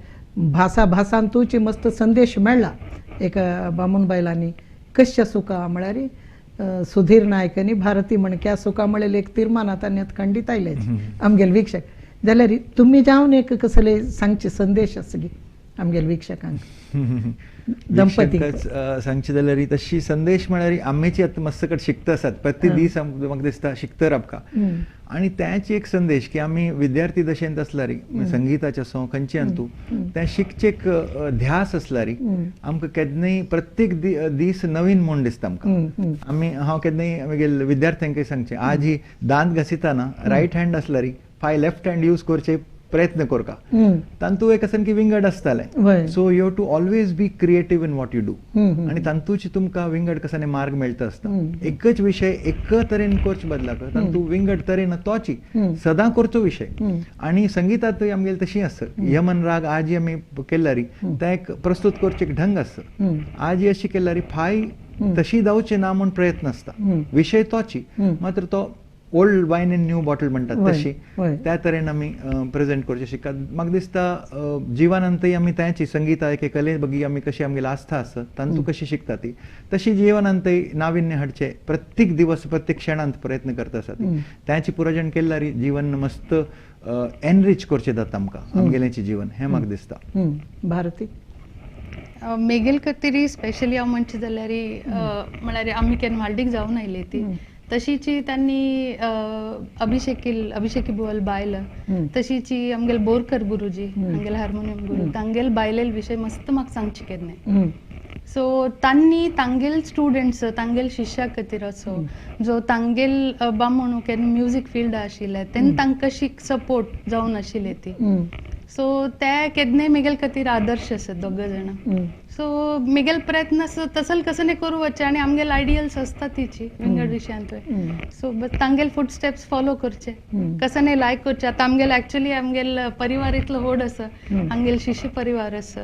भासा भासांतूची मस्त संदेश मेळ्ळा एक बामूण बायलांनी कश्या सुखा म्हळ्यार सुधीर नायक आनी भारती म्हणक्या सुखा म्हळ्यार एक तीर्मान आतां आनी खंडीत आयले आमगेले वीक्षक. जाल्यार तुमी जावन एक कसले सांगचे संदेश आसा की आमगेले वीक्षकांक दंपती सांगचे जाल्यार तशी संदेश म्हळ्यार आमीची आतां मस्त कडेन शिकता आसात प्रति दीस म्हाका दिसता शिकता राबका आनी त्याची एक संदेश की आमी विद्यार्थी दशेंत आसल्यार संगीताचे आसूं खंयचे अंतू तें शिकचे एक ध्यास आसल्यार आमकां केन्नाय प्रत्येक दीस नवीन म्हूण दिसता आमकां. आमी हांव केन्नाय आमगेले विद्यार्थ्यांकय सांगचें आज ही दांत घासितना रायट हँड आसल्यार फाय लेफ्ट हँड यूज करचे प्रयत्न करका तांतू एक आसा की विंगड आसतालें. So you have to always be creative in what you do आनी तांतूची तुमकां विंगड कसाने मार्ग मेळटा आसता. एकच विशय एक तरेन करचे बदलाक तांतू विंगड तरेन तोची सदां करचो विशय. आनी संगीतांतूय आमगेले तशी आसा यमन राग आजी आमी केल्यारी तें एक प्रस्तुत करचे एक ढंग आसता. आजी अशी केल्यारी फाय तशी जावचे ना म्हूण प्रयत्न आसता विशय तोची मात्र तो old wine in new bottle म्हणटात तशी त्या तरेन आमी प्रेजेंट करचे शिकतात. म्हाका दिसता जिवनांतय आमी त्याची संगीता एके कले बगी आमी कशी आमगेली आस्था आसा तांतू कशी शिकता ती तशी जिवनांतय नाविन्य हाडचे प्रत्येक दिवस प्रत्येक क्षणांत प्रयत्न करता आसा ती त्याची पुरजण केल्यार जीवन मस्त एनरीच करचें जाता आमकां आमगेलेंचें जीवन हें म्हाका दिसता. भारती मेगेल खातीर स्पेशली हांव म्हणचें जाल्यार म्हळ्यार आमी केन्ना मालदीक जावन आयले ती तशीची त्यांनी अभिषेकी अभिषेकी बुवाल बायल, तशीची आमगेल बोरकर गुरुजी आमगेल हार्मोनियम गुरु तांगेल बायलेल विशय मस्त म्हाका सांगचे केन्ना. सो तांणी तांगेल स्टुडंट्स तांगेल शिष्या खातीर असो जो तांगेल बामणू केन्ना म्युजीक फिल्ड आशिल्ले तेन्ना तांकां शीक सपोर्ट जावन आशिल्ले ती. सो ते केन्नाय मेगेल खातीर आदर्श आसत दोग जाणां. सो मेगेल प्रयत्न तसल कसं नाही करू वचचे आनी आमगेल आयडियल्स आसता तिची विंगड विशयांत. सो बस तांगेल फूट स्टेप्स फॉलो करचे कसं नाही लायक करचे. आतां आमगेल एक्चुअली आमगेल परिवार इतलो व्हड आसा, आमगेल शिष्य परिवार आसा,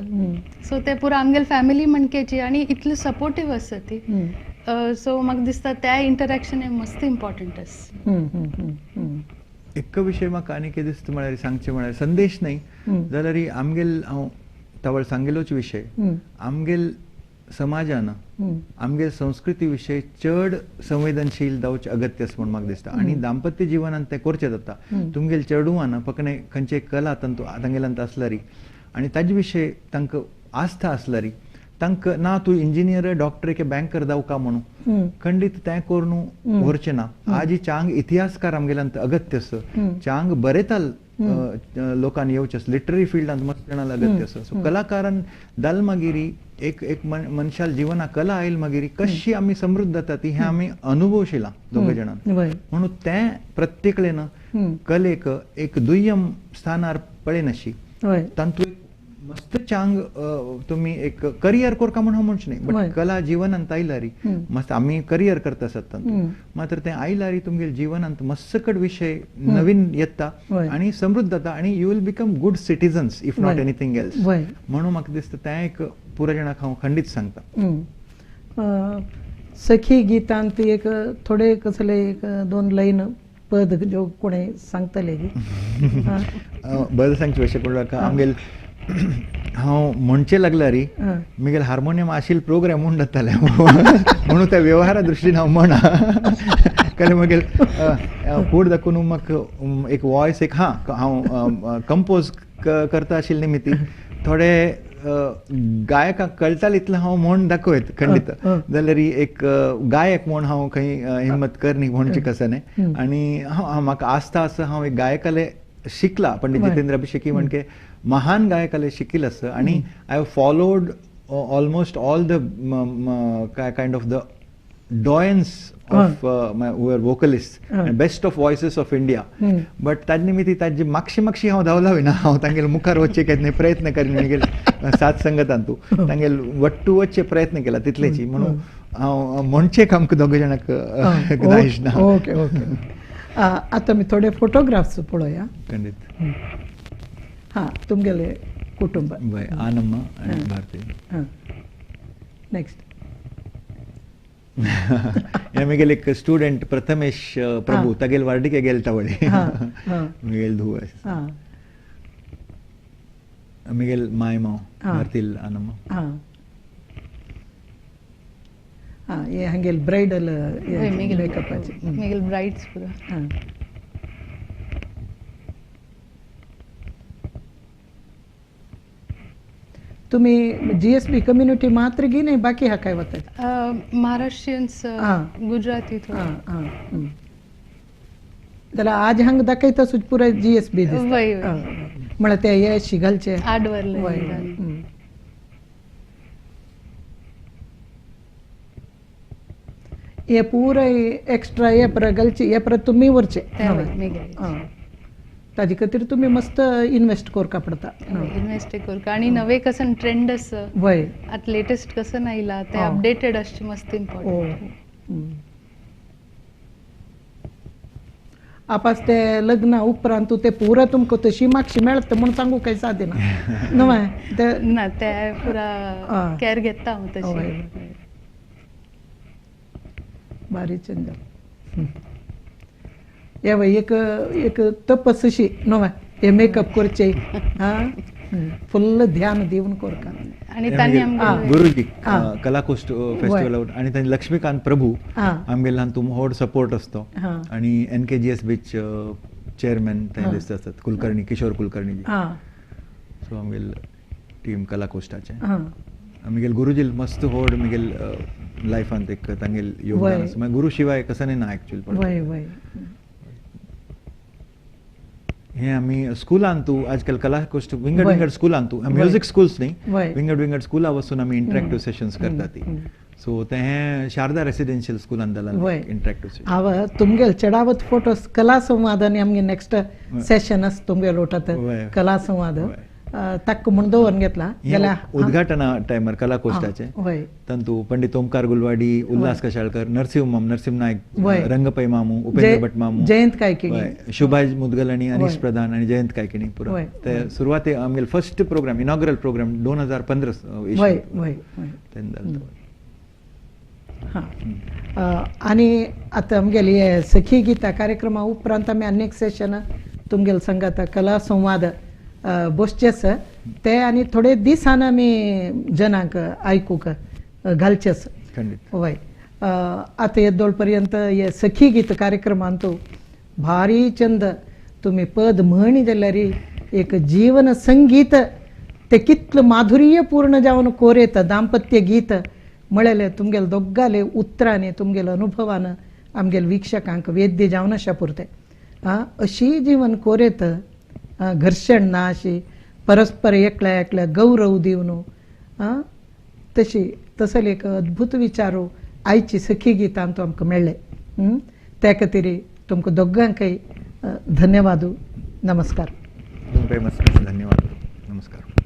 सो ते पुरो आमगेल फॅमिली म्हणकेची आनी इतली सपोर्टीव आसा ती. सो म्हाका दिसता त्या इंटरॅक्शन हे मस्त इम्पॉर्टंट आसा. एक विशय म्हाका आनी कितें दिसता म्हळ्यार सांगचें म्हळ्यार संदेश न्हय जाल्यार आमगेल हांव तवळ सांगेलोच विशय आमगेल समाजान आमगेल संस्कृती विशय चड संवेदनशील जावचें अगत्य आसा म्हूण म्हाका दिसता. आनी दाम्पत्य जिवनान तें करचें जाता. तुमगेल चेडवान फकत खंयचे कला तंतू तांगेल्यान आसल्यारी आनी ताजे विशय तांकां आस्था आसल्यारी तांकां ना तूं इंजिनियर डॉक्टर के बँकर जावका म्हणून खंडीत तें करून व्हरचें ना. आजी चांग इतिहासकार आमगेल्यान अगत्य आसा, चांग बरेताल लोकांनी येवचें आसा, लिटररी फिल्डांत मस्त जाणांक अगत्य आसा. सो कलाकारान दाल मागीर एक एक मनशाल जिवना कला आयल मागीर कशी आमी समृद्ध जाता ती हें आमी अनुभवशिला दोग जाणां. म्हणून तें प्रत्येक कडेन कलेक एक दुय्यम स्थानार पळयनाशी तातूंत मस्त चांग तुम्ही एक करियर कोरका म्हूण हांव म्हणचें न्ही, बट कला जिवनांत आयल्यारी मस्त आमी करियर करता आसत तातूंत, मात्र तें आयल्यारी तुमगेल जिवनांत मस्तकट विशय नवीन येता आनी समृद्ध जाता आनी you will become good citizens if not anything else. म्हणून म्हाका दिसता तें एक पुरा जाणांक हांव खंडीत सांगता. सखी गीतांत एक थोडे कसले एक दोन लायन पद जो कोणे सांगतले बरें सांगचें अशें करून आमगेल हांव म्हणचें लागल्यारी म्हगेल हार्मोनियम आशिल्लो प्रोग्राम म्हूण जातालें म्हणून त्या वेव्हारा दृश्टीन हांव म्हणा कारण म्हगेल फूड दाखोवन म्हाका एक वॉयस एक हां हांव कंपोज करता आशिल्ले निमित्ती थोडे गायकाक कळटाले इतलें हांव म्हण दाखयत खंडीत, जाल्यार एक गायक म्हूण हांव खंय हिम्मत करनी म्हणची कसं न्ही. आनी हांव म्हाका आस्था आसा हांव एक गायकाले शिकला पंडित जितेंद्र अभिषेकी म्हणके महान गायकाले शिकील आसा आनी I have followed almost all the kind of the doyens of who are vocalist best of voices of India. But ताजे निमित्ती ताजे मागशी मागशी हांव धांवला ना, हांव तांगेले मुखार वचचे केन्ना प्रयत्न करीन म्हगेले साथ संगतान तूं तांगेले वट्टू वचचे प्रयत्न केला तितलेची म्हणून हांव म्हणचें आमकां दोग जाणांक ना. ओके ओके आतां आमी थोडे फोटोग्राफ्स पळोवया. खंडीत. हां तुमगेले कुटुंब आनम्मा आनी भारती. नेक्स्ट हे म्हगेले एक स्टुडंट प्रथमेश प्रभू तागेल वार्डिके गेल तवळे म्हगेल धूव म्हगेल माय माव भारतील आनम्मा. हां हे हांगेल ब्रायडल मेकअपाचे म्हगेल ब्रायड्स पुरो. हां तुम्ही जीएसबी कम्युनिटी मात्र गी नाही बाकी हा काय वतात महाराष्ट्रीयन्स गुजराती हां जाल्यार आज हांगा दाखयता सुद्दां पुराय जीएसबी दिसता म्हळ्यार ते हे शिगलचे आडवरले. हे पुराय एक्स्ट्रा हे परत घालचे हे परत तुमी व्हरचे ताजे खातीर तुमी मस्त इन्वेस्ट करका पडटा. इन्वेस्ट करका आनी नवे कसं ट्रेंड आसा वय आतां लेटेस्ट कसं आयला ते अपडेटेड आसचें मस्त इम्पॉर्टंट. आपास ते लग्ना उपरांत ते पुरा तुमकां तशी मागशी मेळटा म्हूण सांगू काय सादें ना न्हय ते ना ते पुरा केअर घेता हांव तशी. बारीक चंद हे वय एक एक तपस अशी न्हय हे मेकअप करचे हां फुल्ल ध्यान दिवन करका. आनी तांणी गुरुजी कलाकोष्ठ फेस्टिवल आनी तांणी लक्ष्मीकांत प्रभू आमगेले हातूंत व्हड सपोर्ट आसतो आनी N K G S beach chairman ते दिसता आसतात कुलकर्णी किशोर कुलकर्णी. सो आमगेल टीम कलाकोष्ठाचे आमगेल गुरुजी मस्त व्हड म्हगेल लायफांत एक तांगेल योगदान आसा. मागीर गुरू शिवाय कसं ना एक्चुअली. वय वय. हे आमी स्कुलान तूं आजकाल कला कोष्ट विंगड विंगड स्कुलान तूं म्युझिक स्कूल्स न्ही विंगड विंगड स्कुला वचून आमी इंटरेक्टिव्ह सेशन्स करता ती. सो ते हे शारदा रेसिडेन्शियल स्कुलान जाला इंटरेक्टिव्ह सेशन. हांव तुमगेल चडावत फोटोज कला संवाद आनी आमगे नेक्स्ट सेशन आसा तुमगेल उठत कला संवाद ताका म्हूण दवरून घेतला जाल्यार उद्घाटना टायमार कला कोष्टाचे तांतू पंडित ओमकार गुलवाडी, उल्हास कशाळकर, नरसिंह माम, नरसिंह नायक, रंगपै मामू, उपेंद्र भट मामू, जयंत कायकिणी, शुभाज मुदगल आनी अनिश प्रधान आनी जयंत कायकिणी पुरा. ते सुरवाते आमगेले फर्स्ट प्रोग्राम इनॉग्रल प्रोग्राम 2015. हां. आनी आतां आमगेली सखी गीता कार्यक्रमा उपरांत आमी आनी एक सेशन तुमगेले संगात कला संवाद बसचेच ते आनी थोडे दिसान आमी जनांक आयकूंक घालचेच. वय. आतां येदोळ पर्यंत हे सखी गीत कार्यक्रमांत भारी चंद तुमी पद म्हणी जाल्यार एक जीवन संगीत ते कितलें माधुर्यपूर्ण जावन कोरेत दाम्पत्य गीत म्हळेले तुमगेले दोगाले उतरांनी तुमगेले अनुभवान आमगेले वीक्षकांक वेद्य जावन अशा पुरतें अशी जीवन कोरेत घर्षण ना अशी परस्पर एकल्या एकल्या गौरव दिवन तशी तसले एक अद्भुत विचारू आयची सखी गीतान तो आमकां मेळ्ळे. त्या खातीर तुमकां दोगांकय धन्यवाद. नमस्कार. धन्यवाद. नमस्कार.